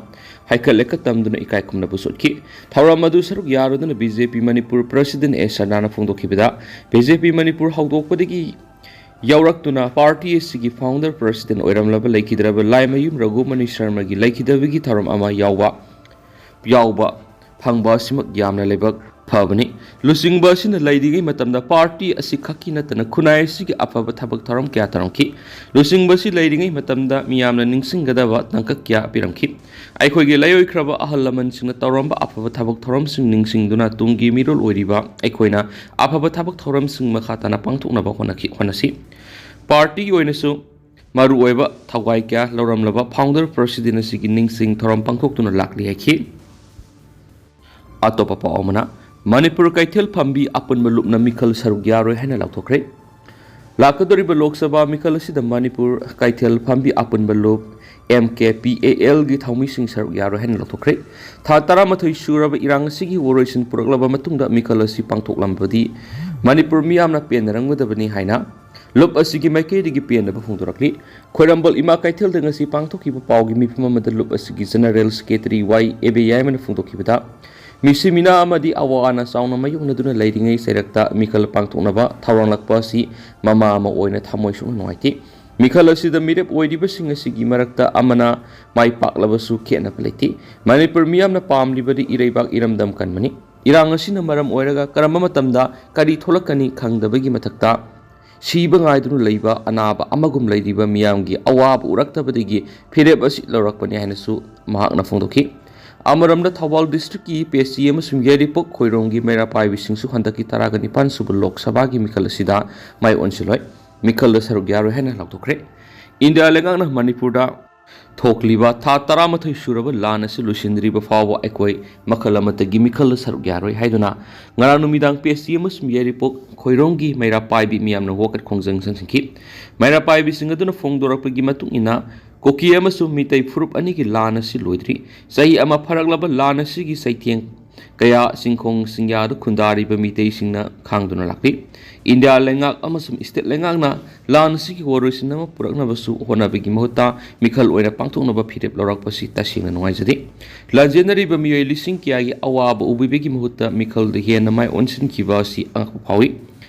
ꯍꯩꯀꯠ ꯂꯩꯀꯠ ꯇꯝꯗꯨꯅ ꯏꯀꯥꯏ ꯈꯨꯝꯅꯕꯁꯨ ꯎꯠꯈꯤ꯫ ꯊꯧꯔꯝ ꯑꯗꯨ ꯁꯔꯨꯛ ꯌꯥꯔꯨꯗꯨꯅ ꯕꯤ ꯖꯦ ꯄꯤ ꯃꯅꯤꯄꯨꯔ president ꯑꯦ ꯁꯔꯗꯥꯅ ꯐꯣꯡꯗꯣꯛꯈꯤꯕꯗ, ꯕꯤ ꯖꯦ ꯄꯤ ꯃꯅꯤꯄꯨꯔ ꯍꯧꯗꯣꯛꯄꯗꯒꯤ ꯌꯥꯎꯔꯛꯇꯨꯅ party ꯑꯁꯤꯒꯤ founder president ꯑꯣꯏꯔꯝꯂꯕ ꯂꯩꯈꯤꯗ꯭ꯔꯕ ꯂꯥꯏꯃꯌꯨꯝ ꯔꯘꯨꯃꯅꯤ ꯁꯔꯃꯒꯤ ꯂꯩꯈꯤꯗꯕꯒꯤ ꯊꯧꯔꯝ ꯑꯃ ꯌꯥꯎꯕ, ꯌꯥꯎꯕ ꯐꯪꯕ ꯑꯁꯤꯃꯛ ꯌꯥꯝꯅ ꯂꯥꯏꯕꯛ ꯐꯕꯅꯤ꯫ ꯂꯨꯆꯤꯡꯕ ꯑꯁꯤꯅ ꯂꯩꯔꯤꯉꯩ ꯃꯇꯝꯗ party ꯑꯁꯤ ꯈꯛꯀꯤ ꯅꯠꯇꯅ ꯈꯨꯟꯅꯥꯏ ꯑꯁꯤꯒꯤ ꯑꯐꯕ ꯊꯕꯛ ꯊꯧꯔꯝ ꯀꯌꯥ ꯇꯧꯔꯝꯈꯤ꯫ ꯂꯨꯆꯤꯡꯕ ꯑꯁꯤ ꯂꯩꯔꯤꯉꯩ ꯃꯇꯝꯗ ꯃꯤꯌꯥꯝꯅ ꯅꯤꯡꯁꯤꯡꯒꯗꯕ ꯇꯥꯡꯀꯛ ꯀꯌꯥ ꯄꯤꯔꯝꯈꯤ꯫ ꯑꯩꯈꯣꯏꯒꯤ ꯂꯥꯏꯑꯣꯏꯈ꯭ꯔꯕ ꯑꯍꯜ ꯂꯃꯟꯁꯤꯡꯅ ꯇꯧꯔꯝꯕ ꯑꯐꯕ ꯊꯕꯛ ꯊꯧꯔꯝꯁꯤꯡ ꯅꯤꯡꯁꯤꯡꯗꯨꯅ ꯇꯨꯡꯒꯤ ꯃꯤꯔꯣꯜ ꯑꯣꯏꯔꯤꯕ ꯑꯩꯈꯣꯏꯅ ꯑꯐꯕ ꯊꯕꯛ ꯊꯧꯔꯝꯁꯤꯡ ꯃꯈꯥ ꯇꯥꯅ ꯄꯥꯡꯊꯣꯛꯅꯕ ꯍꯣꯠꯅꯈꯤ, ꯍꯣꯠꯅꯁꯤ꯫ Partyꯒꯤ ꯑꯣꯏꯅꯁꯨ ꯃꯔꯨꯑꯣꯏꯕ ꯊꯧꯒꯥꯏ ꯀꯌꯥ ꯂꯧꯔꯝꯂꯕ founder president ꯑꯁꯤꯒꯤ ꯅꯤꯡꯁꯤꯡ ꯊꯧꯔꯝ ꯄꯥꯡꯊꯣꯛꯇꯨꯅ ꯂꯥꯛꯂꯤ ꯍꯥꯏꯈꯤ꯫ ꯑꯇꯣꯞꯄ ꯄꯥꯎ ꯑꯃꯅ, ꯃꯅꯤꯄꯨꯔ ꯀꯩꯊꯦꯜ ꯐꯝꯕꯤ ꯑꯄꯨꯟꯕ ꯂꯨꯞꯅ ꯃꯤꯈꯜ ꯁꯔꯨꯛ ꯌꯥꯔꯣꯏ ꯍꯥꯏꯅ ꯂꯥꯎꯊꯣꯛꯈ꯭ꯔꯦ꯫ ꯂꯥꯛꯀꯗꯧꯔꯤꯕ ꯂꯣꯛ ꯁꯚꯥ ꯃꯤꯈꯜ ꯑꯁꯤꯗ ꯃꯅꯤꯄꯨꯔ ꯀꯩꯊꯦꯜ ꯐꯝꯕꯤ ꯑꯄꯨꯟꯕ ꯂꯨꯞ, ꯑꯦꯝ ꯀꯦ ꯄꯤ ꯑꯦ ꯑꯦꯜꯒꯤ ꯊꯧꯃꯤꯁꯤꯡ ꯁꯔꯨꯛ ꯌꯥꯔꯣꯏ ꯍꯥꯏꯅ ꯂꯥꯎꯊꯣꯛꯈ꯭ꯔꯦ꯫ ꯊꯥ ꯇꯔꯥꯃꯥꯊꯣꯏ ꯁꯨꯔꯕ ꯏꯔꯥꯡ ꯑꯁꯤꯒꯤ ꯋꯥꯔꯣꯏꯁꯤꯟ ꯄꯨꯔꯛꯂꯕ ꯃꯇꯨꯡꯗ ꯃꯤꯈꯜ ꯑꯁꯤ ꯄꯥꯡꯊꯣꯛꯂꯝꯕꯗꯤ ꯃꯅꯤꯄꯨꯔ ꯃꯤꯌꯥꯝꯅ ꯄꯦꯟꯅꯔꯝꯒꯗꯕꯅꯤ ꯍꯥꯏꯅ ꯂꯨꯞ ꯑꯁꯤꯒꯤ ꯃꯥꯏꯀꯩꯗꯒꯤ ꯄꯦꯟꯗꯕ ꯐꯣꯡꯗꯣꯔꯛꯂꯤ꯫ ꯈ꯭ꯋꯥꯏꯔꯝꯕꯟ ꯏꯃꯥ ꯀꯩꯊꯦꯜꯗ ꯉꯁꯤ ꯄꯥꯡꯊꯣꯛꯈꯤꯕ ꯄꯥꯎꯒꯤ ꯃꯤꯐꯝ ꯑꯃꯗ ꯂꯨꯞ ꯑꯁꯤꯒꯤ general secretary ꯋꯥꯏ ꯑꯦꯕꯦ ꯌꯥꯏꯃꯅ ꯐꯣꯡꯗꯣꯛꯈꯤꯕꯗ, ꯃꯤꯁꯤ ꯃꯤꯅꯥ ꯑꯃꯗꯤ ꯑꯋꯥ ꯑꯅꯥ ꯆꯥꯎꯅ ꯃꯥꯌꯣꯛꯅꯗꯨꯅ ꯂꯩꯔꯤꯉꯩ ꯆꯩꯔꯛꯇ ꯃꯤꯈꯜ ꯄꯥꯡꯊꯣꯛꯅꯕ ꯊꯧꯔꯥꯡꯂꯛꯄ ꯑꯁꯤ ꯃꯃꯥ ꯑꯃ ꯑꯣꯏꯅ ꯊꯃꯣꯏ ꯁꯣꯛꯅ ꯅꯨꯡꯉꯥꯏꯇꯦ꯫ ꯃꯤꯈꯜ ꯑꯁꯤꯗ ꯃꯤꯔꯦꯞ ꯑꯣꯏꯔꯤꯕꯁꯤꯡ ꯑꯁꯤꯒꯤ ꯃꯔꯛꯇ ꯑꯃꯅ ꯃꯥꯏ ꯄꯥꯛꯂꯕꯁꯨ ꯈꯦꯠꯅꯕ ꯂꯩꯇꯦ꯫ ꯃꯅꯤꯄꯨꯔ ꯃꯤꯌꯥꯝꯅ ꯄꯥꯝꯂꯤꯕꯗꯤ ꯏꯔꯩꯕꯥꯛ ꯏꯔꯝꯗꯝ ꯀꯟꯕꯅꯤ꯫ ꯏꯔꯥꯡ ꯑꯁꯤꯅ ꯃꯔꯝ ꯑꯣꯏꯔꯒ ꯀꯔꯝꯕ ꯃꯇꯝꯗ ꯀꯔꯤ ꯊꯣꯛꯂꯛꯀꯅꯤ ꯈꯪꯗꯕꯒꯤ ꯃꯊꯛꯇ, ꯁꯤꯕ ꯉꯥꯏꯗꯨꯅ ꯂꯩꯕ ꯑꯅꯥꯕ ꯑꯃꯒꯨꯝ ꯂꯩꯔꯤꯕ ꯃꯤꯌꯥꯝꯒꯤ ꯑꯋꯥꯕ ꯎꯔꯛꯇꯕꯗꯒꯤ ꯐꯤꯔꯦꯞ ꯑꯁꯤ ꯂꯧꯔꯛꯄꯅꯤ ꯍꯥꯏꯅꯁꯨ ꯃꯍꯥꯛꯅ ꯐꯣꯡꯗꯣꯛꯈꯤ꯫ ꯑꯃꯔꯣꯝꯗ, ꯊꯧꯕꯥꯜ ꯗꯤꯁꯇ꯭ꯔꯤꯛꯀꯤ ꯄꯦꯁꯤ ꯑꯃꯁꯨꯡ ꯌꯥꯏꯔꯤꯄꯣꯛ ꯈꯣꯏꯔꯣꯡꯒꯤ ꯃꯩꯔꯥ ꯄꯥꯏꯕꯤꯁꯤꯡꯁꯨ ꯍꯟꯗꯛꯀꯤ ꯇꯔꯥꯒ ꯅꯤꯄꯥꯟ ꯁꯨꯕ ꯂꯣꯛ ꯁꯚꯥꯒꯤ ꯃꯤꯈꯜ ꯑꯁꯤꯗ ꯃꯥꯏ ꯑꯣꯟꯁꯤꯜꯂꯣꯏ꯫ ꯃꯤꯈꯜꯗ ꯁꯔꯨꯛ ꯌꯥꯔꯣꯏ ꯍꯥꯏꯅ ꯂꯥꯎꯊꯣꯛꯈ꯭ꯔꯦ꯫ ꯏꯟꯗꯤꯌꯥ ꯂꯩꯉꯥꯛꯅ ꯃꯅꯤꯄꯨꯔꯗ ꯊꯣꯛꯂꯤꯕ ꯊꯥ ꯇꯔꯥꯃꯥꯊꯣꯏ ꯁꯨꯔꯕ ꯂꯥꯟ ꯑꯁꯤ ꯂꯣꯏꯁꯤꯟꯗ꯭ꯔꯤꯕ ꯐꯥꯎꯕ ꯑꯩꯈꯣꯏ ꯃꯈꯜ ꯑꯃꯠꯇꯒꯤ ꯃꯤꯈꯜꯗ ꯁꯔꯨꯛ ꯌꯥꯔꯣꯏ ꯍꯥꯏꯗꯨꯅ ꯉꯔꯥꯡ ꯅꯨꯃꯤꯗꯥꯡ ꯄꯦꯁꯤ ꯑꯃꯁꯨꯡ ꯌꯥꯏꯔꯤꯄꯣꯛ ꯈꯣꯏꯔꯣꯡꯒꯤ ꯃꯩꯔꯥ ꯄꯥꯏꯕꯤ ꯃꯤꯌꯥꯝꯅ ꯋꯥꯀꯠ ꯈꯣꯡꯖꯪ ꯆꯪꯁꯤꯟꯈꯤ꯫ ꯃꯩꯔꯥ ꯄꯥꯏꯕꯤꯁꯤꯡ ꯑꯗꯨꯅ ꯐꯣꯡꯗꯣꯔꯛꯄꯒꯤ ꯃꯇꯨꯡ ꯏꯟꯅ, ꯀꯨꯀꯤ ꯑꯃꯁꯨꯡ ꯃꯤꯇꯩ ꯐꯨꯔꯨꯞ ꯑꯅꯤꯒꯤ ꯂꯥꯟ ꯑꯁꯤ ꯂꯣꯏꯗ꯭ꯔꯤ꯫ ꯆꯍꯤ ꯑꯃ ꯐꯥꯔꯛꯂꯕ ꯂꯥꯟ ꯑꯁꯤꯒꯤ ꯆꯩꯊꯦꯡ ꯀꯌꯥ ꯆꯤꯡꯈꯣꯡ ꯆꯤꯡꯌꯥꯗ ꯈꯨꯟꯗꯥꯔꯤꯕ ꯃꯤꯇꯩꯁꯤꯡꯅ ꯈꯥꯡꯗꯨꯅ ꯂꯥꯛꯂꯤ꯫ ꯏꯟꯗꯤꯌꯥ ꯂꯩꯉꯥꯛ ꯑꯃꯁꯨꯡ ꯁ꯭ꯇꯦꯠ ꯂꯩꯉꯥꯛꯅ ꯂꯥꯟ ꯑꯁꯤꯒꯤ ꯋꯥꯔꯣꯏꯁꯤꯟ ꯑꯃ ꯄꯨꯔꯛꯅꯕꯁꯨ ꯍꯣꯠꯅꯕꯒꯤ ꯃꯍꯨꯠꯇ, ꯃꯤꯈꯜ ꯑꯣꯏꯅ ꯄꯥꯡꯊꯣꯛꯅꯕ ꯐꯤꯔꯦꯞ ꯂꯧꯔꯛꯄꯁꯤ ꯇꯁꯦꯡꯅ ꯅꯨꯡꯉꯥꯏꯖꯗꯦ꯫ ꯂꯥꯟꯖꯦꯟꯅꯔꯤꯕ ꯃꯤꯑꯣꯏ ꯂꯤꯁꯤꯡ ꯀꯌꯥꯒꯤ ꯑꯋꯥꯕ ꯎꯕꯤꯕꯒꯤ ꯃꯍꯨꯠꯇ ꯃꯤꯈꯜꯗ ꯍꯦꯟꯅ ꯃꯥꯏ ꯑꯣꯟꯁꯤꯟꯈꯤꯕ ꯑꯁꯤ ꯑꯉꯛꯄ ꯐꯥꯎꯏ꯫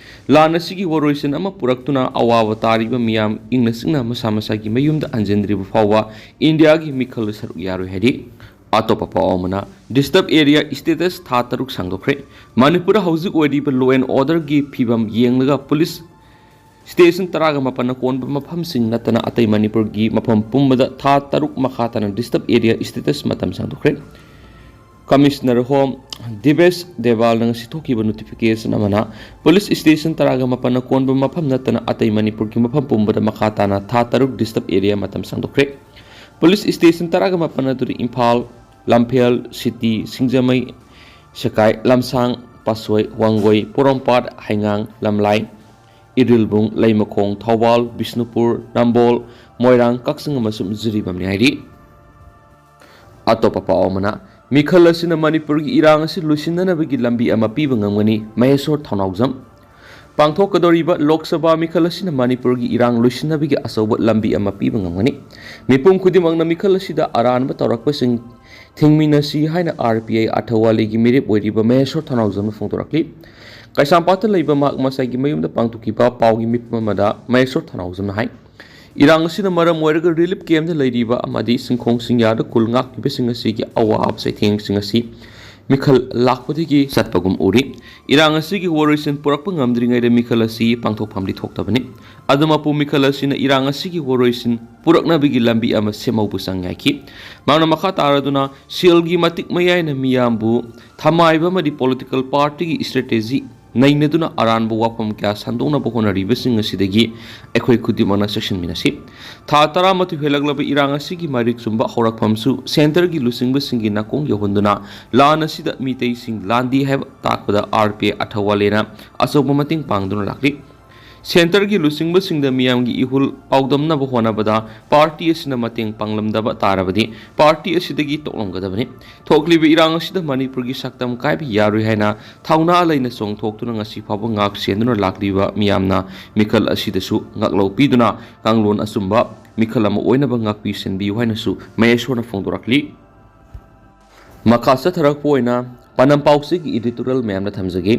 ꯂꯥꯟ ꯑꯁꯤꯒꯤ ꯋꯥꯔꯣꯏꯁꯤꯟ ꯑꯃ ꯄꯨꯔꯛꯇꯨꯅ ꯑꯋꯥꯕ ꯇꯥꯔꯤꯕ ꯃꯤꯌꯥꯝ ꯏꯪꯅ ꯆꯤꯛꯅ ꯃꯁꯥ ꯃꯁꯥꯒꯤ ꯃꯌꯨꯝꯗ ꯍꯟꯖꯤꯟꯗ꯭ꯔꯤꯕ ꯐꯥꯎꯕ ꯏꯟꯗꯤꯌꯥꯒꯤ ꯃꯤꯈꯜꯗ ꯁꯔꯨꯛ ꯌꯥꯔꯣꯏ ꯍꯥꯏꯔꯤ꯫ ꯑꯇꯣꯞꯄ ꯄꯥꯎ ꯑꯃꯅ, ꯗꯤꯁꯇꯔꯕ ꯑꯦꯔꯤꯌꯥ ꯁ꯭ꯇꯦꯇꯁ ꯊꯥ ꯇꯔꯨꯛ ꯁꯥꯡꯗꯣꯛꯈ꯭ꯔꯦ꯫ ꯃꯅꯤꯄꯨꯔꯗ ꯍꯧꯖꯤꯛ ꯑꯣꯏꯔꯤꯕ law and orderꯒꯤ ꯐꯤꯕꯝ ꯌꯦꯡꯂꯒ ꯄꯨꯂꯤꯁ ꯁ꯭ꯇꯦꯁꯟ ꯇꯔꯥꯒ ꯃꯥꯄꯟꯅ ꯀꯣꯟꯕ ꯃꯐꯝꯁꯤꯡ ꯅꯠꯇꯅ ꯑꯇꯩ ꯃꯅꯤꯄꯨꯔꯒꯤ ꯃꯐꯝ ꯄꯨꯝꯕꯗ ꯊꯥ ꯇꯔꯨꯛ ꯃꯈꯥ ꯇꯥꯅ ꯗꯤꯁꯇꯔꯕ ꯑꯦꯔꯤꯌꯥ ꯁ꯭ꯇꯦꯇꯁ ꯃꯇꯝ ꯁꯥꯡꯗꯣꯛꯈ꯭ꯔꯦ꯫ ꯀꯃꯤꯁꯅꯔ ꯍꯣꯝ ꯗꯤꯕꯦꯁ ꯗꯦꯕꯥꯜꯅ ꯉꯁꯤ ꯊꯣꯛꯈꯤꯕ ꯅꯣꯇꯤꯐꯤꯀꯦꯁꯟ ꯑꯃꯅ ꯄꯨꯂꯤꯁ ꯁ꯭ꯇꯦꯁꯟ ꯇꯔꯥꯒ ꯃꯥꯄꯟꯅ ꯀꯣꯟꯕ ꯃꯐꯝ ꯅꯠꯇꯅ ꯑꯇꯩ ꯃꯅꯤꯄꯨꯔꯒꯤ ꯃꯐꯝ ꯄꯨꯝꯕꯗ ꯃꯈꯥ ꯇꯥꯅ ꯊꯥ ꯇꯔꯨꯛ ꯗꯤꯁꯇꯔꯕ ꯑꯦꯔꯤꯌꯥ ꯃꯇꯝ ꯁꯥꯡꯗꯣꯛꯈ꯭ꯔꯦ꯫ ꯄꯨꯂꯤꯁ ꯁ꯭ꯇꯦꯁꯟ ꯇꯔꯥꯒ ꯃꯥꯄꯟ ꯑꯗꯨꯗꯤ ꯏꯝꯐꯥꯜ, ꯂꯝꯐꯦꯜ, ꯁꯤꯇꯤ, ꯁꯤꯡꯖꯃꯩ, ꯁꯦꯀꯥꯏ, ꯂꯝꯁꯥꯡ, ꯄꯥꯠꯁꯣꯏ, ꯋꯥꯡꯒꯣꯏ, ꯄꯣꯔꯣꯝꯄꯥꯠ, ꯍꯩꯉꯥꯡ, ꯂꯝꯂꯥꯏ, ꯏꯔꯤꯜꯕꯨꯡ, ꯂꯩꯃꯈꯣꯡ, ꯊꯧꯕꯥꯜ, ꯕꯤꯁꯅꯨꯄꯨꯔ, ꯅꯝꯕꯣꯜ, ꯃꯣꯏꯔꯥꯡ, ꯀꯛꯆꯤꯡ ꯑꯃꯁꯨꯡ ꯖꯤꯔꯤꯕꯥꯝꯅꯤ ꯍꯥꯏꯔꯤ꯫ ꯑꯇꯣꯞꯄ ꯄꯥꯎ ꯑꯃꯅ, ꯃꯤꯈꯜ ꯑꯁꯤꯅ ꯃꯅꯤꯄꯨꯔꯒꯤ ꯏꯔꯥꯡ ꯑꯁꯤ ꯂꯣꯏꯁꯤꯟꯅꯅꯕꯒꯤ ꯂꯝꯕꯤ ꯑꯃ ꯄꯤꯕ ꯉꯝꯒꯅꯤ, ꯃꯍꯦꯁꯣꯔ ꯊꯧꯅꯥꯎꯖꯝ꯫ ꯄꯥꯡꯊꯣꯛꯀꯗꯧꯔꯤꯕ ꯂꯣꯛ ꯁꯚꯥ ꯃꯤꯈꯜ ꯑꯁꯤꯅ ꯃꯅꯤꯄꯨꯔꯒꯤ ꯏꯔꯥꯡ ꯂꯣꯏꯁꯤꯟꯅꯕꯒꯤ ꯑꯆꯧꯕ ꯂꯝꯕꯤ ꯑꯃ ꯄꯤꯕ ꯉꯝꯒꯅꯤ꯫ ꯃꯤꯄꯨꯝ ꯈꯨꯗꯤꯡꯃꯛꯅ ꯃꯤꯈꯜ ꯑꯁꯤꯗ ꯑꯔꯥꯟꯕ ꯇꯧꯔꯛꯄꯁꯤꯡ ꯊꯤꯡꯃꯤꯟꯅꯁꯤ ꯍꯥꯏꯅ ꯑꯥꯔ ꯄꯤ ꯑꯥꯏ ꯑꯊꯋꯥꯂꯤꯒꯤ ꯃꯤꯔꯦꯞ ꯑꯣꯏꯔꯤꯕ ꯃꯍꯦꯁꯣꯔ ꯊꯧꯅꯥꯎꯖꯝꯅ ꯐꯣꯡꯗꯣꯔꯛꯂꯤ꯫ ꯀꯩꯁꯥꯝꯄꯥꯠꯇ ꯂꯩꯕ ꯃꯍꯥꯛ ꯃꯁꯥꯒꯤ ꯃꯌꯨꯝꯗ ꯄꯥꯡꯊꯣꯛꯈꯤꯕ ꯄꯥꯎꯒꯤ ꯃꯤꯐꯝ ꯑꯃꯗ ꯃꯍꯦꯁꯣꯔ ꯊꯧꯅꯥꯎꯖꯝꯅ ꯍꯥꯏ, ꯏꯔꯥꯡ ꯑꯁꯤꯅ ꯃꯔꯝ ꯑꯣꯏꯔꯒ ꯔꯤꯂꯤꯐ ꯀꯦꯝꯗ ꯂꯩꯔꯤꯕ ꯑꯃꯗꯤ ꯁꯤꯡꯈꯣꯡ ꯁꯤꯡꯌꯥꯗ ꯈꯨꯜ ꯉꯥꯛꯂꯤꯕꯁꯤꯡ ꯑꯁꯤꯒꯤ ꯑꯋꯥꯕ ꯆꯩꯊꯦꯡꯁꯤꯡ ꯑꯁꯤ ꯃꯤꯈꯜ ꯂꯥꯛꯄꯗꯒꯤ ꯆꯠꯄꯒꯨꯝ ꯎꯔꯤ꯫ ꯏꯔꯥꯡ ꯑꯁꯤꯒꯤ ꯋꯥꯔꯣꯏꯁꯤꯟ ꯄꯨꯔꯛꯄ ꯉꯝꯗ꯭ꯔꯤꯉꯩꯗ ꯃꯤꯈꯜ ꯑꯁꯤ ꯄꯥꯡꯊꯣꯛꯐꯝꯗꯤ ꯊꯣꯛꯇꯕꯅꯤ꯫ ꯑꯗꯨꯃꯛꯄꯨ ꯃꯤꯈꯜ ꯑꯁꯤꯅ ꯏꯔꯥꯡ ꯑꯁꯤꯒꯤ ꯋꯥꯔꯣꯏꯁꯤꯟ ꯄꯨꯔꯛꯅꯕꯒꯤ ꯂꯝꯕꯤ ꯑꯃ ꯁꯦꯝꯍꯧꯕ ꯆꯪꯏ ꯍꯥꯏꯈꯤ꯫ ꯃꯍꯥꯛꯅ ꯃꯈꯥ ꯇꯥꯔꯗꯨꯅ ꯁꯦꯜꯒꯤ ꯃꯇꯤꯛ ꯃꯌꯥꯏꯅ ꯃꯤꯌꯥꯝꯕꯨ ꯊꯃꯥꯏꯕ ꯑꯃꯗꯤ ꯄꯣꯂꯤꯇꯤꯀꯦꯜ ꯄꯥꯔꯇꯤꯒꯤ ꯏꯁꯇ꯭ꯔꯦꯇꯦꯖꯤ ꯅꯩꯅꯗꯨꯅ ꯑꯔꯥꯟꯕ ꯋꯥꯐꯝ ꯀꯌꯥ ꯁꯟꯗꯣꯛꯅꯕ ꯍꯣꯠꯅꯔꯤꯕꯁꯤꯡ ꯑꯁꯤꯗꯒꯤ ꯑꯩꯈꯣꯏ ꯈꯨꯗꯤꯡꯃꯛꯅ ꯆꯦꯛꯁꯤꯟꯃꯤꯟꯅꯁꯤ꯫ ꯊꯥ ꯇꯔꯥꯃꯥꯊꯣꯏ ꯍꯦꯜꯂꯛꯂꯕ ꯏꯔꯥꯡ ꯑꯁꯤꯒꯤ ꯃꯔꯤꯛ ꯆꯨꯝꯕ ꯍꯧꯔꯛꯐꯝꯁꯨ ꯁꯦꯟꯇꯔꯒꯤ ꯂꯨꯆꯤꯡꯕꯁꯤꯡꯒꯤ ꯅꯥꯀꯣꯡ ꯌꯧꯍꯟꯗꯨꯅ ꯂꯥꯟ ꯑꯁꯤꯗ ꯃꯤꯇꯩꯁꯤꯡ ꯂꯥꯟꯗꯦ ꯍꯥꯏꯕ ꯇꯥꯛꯄꯗ ꯑꯥꯔ ꯄꯤ ꯑꯥꯏ ꯑꯊꯋꯥꯂꯦꯅ ꯑꯆꯧꯕ ꯃꯇꯦꯡ ꯄꯥꯡꯗꯨꯅ ꯂꯥꯛꯂꯤ꯫ ꯁꯦꯟꯇꯔꯒꯤ ꯂꯨꯆꯤꯡꯕꯁꯤꯡꯗ ꯃꯤꯌꯥꯝꯒꯤ ꯏꯍꯨꯜ ꯄꯥꯎꯗꯝꯅꯕ ꯍꯣꯠꯅꯕꯗ ꯄꯥꯔꯇꯤ ꯑꯁꯤꯅ ꯃꯇꯦꯡ ꯄꯥꯡꯂꯝꯗꯕ ꯇꯥꯔꯕꯗꯤ ꯄꯥꯔꯇꯤ ꯑꯁꯤꯗꯒꯤ ꯇꯣꯛꯂꯝꯒꯗꯕꯅꯤ꯫ ꯊꯣꯛꯂꯤꯕ ꯏꯔꯥꯡ ꯑꯁꯤꯗ ꯃꯅꯤꯄꯨꯔꯒꯤ ꯁꯛꯇꯝ ꯀꯥꯏꯕ ꯌꯥꯔꯣꯏ ꯍꯥꯏꯅ ꯊꯧꯅꯥ ꯂꯩꯅ ꯆꯣꯡꯊꯣꯛꯇꯨꯅ ꯉꯁꯤ ꯐꯥꯎꯕ ꯉꯥꯛ ꯁꯦꯟꯗꯨꯅ ꯂꯥꯛꯂꯤꯕ ꯃꯤꯌꯥꯝꯅ ꯃꯤꯈꯜ ꯑꯁꯤꯗꯁꯨ ꯉꯥꯛꯂꯧ ꯄꯤꯗꯨꯅ ꯀꯥꯡꯂꯣꯟ ꯑꯆꯨꯝꯕ ꯃꯤꯈꯜ ꯑꯃ ꯑꯣꯏꯅꯕ ꯉꯥꯛꯄꯤ ꯁꯦꯟꯕꯤꯌꯨ ꯍꯥꯏꯅꯁꯨ ꯃꯍꯦꯁꯣꯔꯅ ꯐꯣꯡꯗꯣꯔꯛꯂꯤ꯫ ꯃꯈꯥ ꯆꯠꯊꯔꯛꯄ ꯑꯣꯏꯅ ꯄꯥꯟꯗꯝ ꯄꯥꯎꯆꯦꯒꯤ editorial ꯃꯌꯥꯝꯗ ꯊꯝꯖꯒꯦ꯫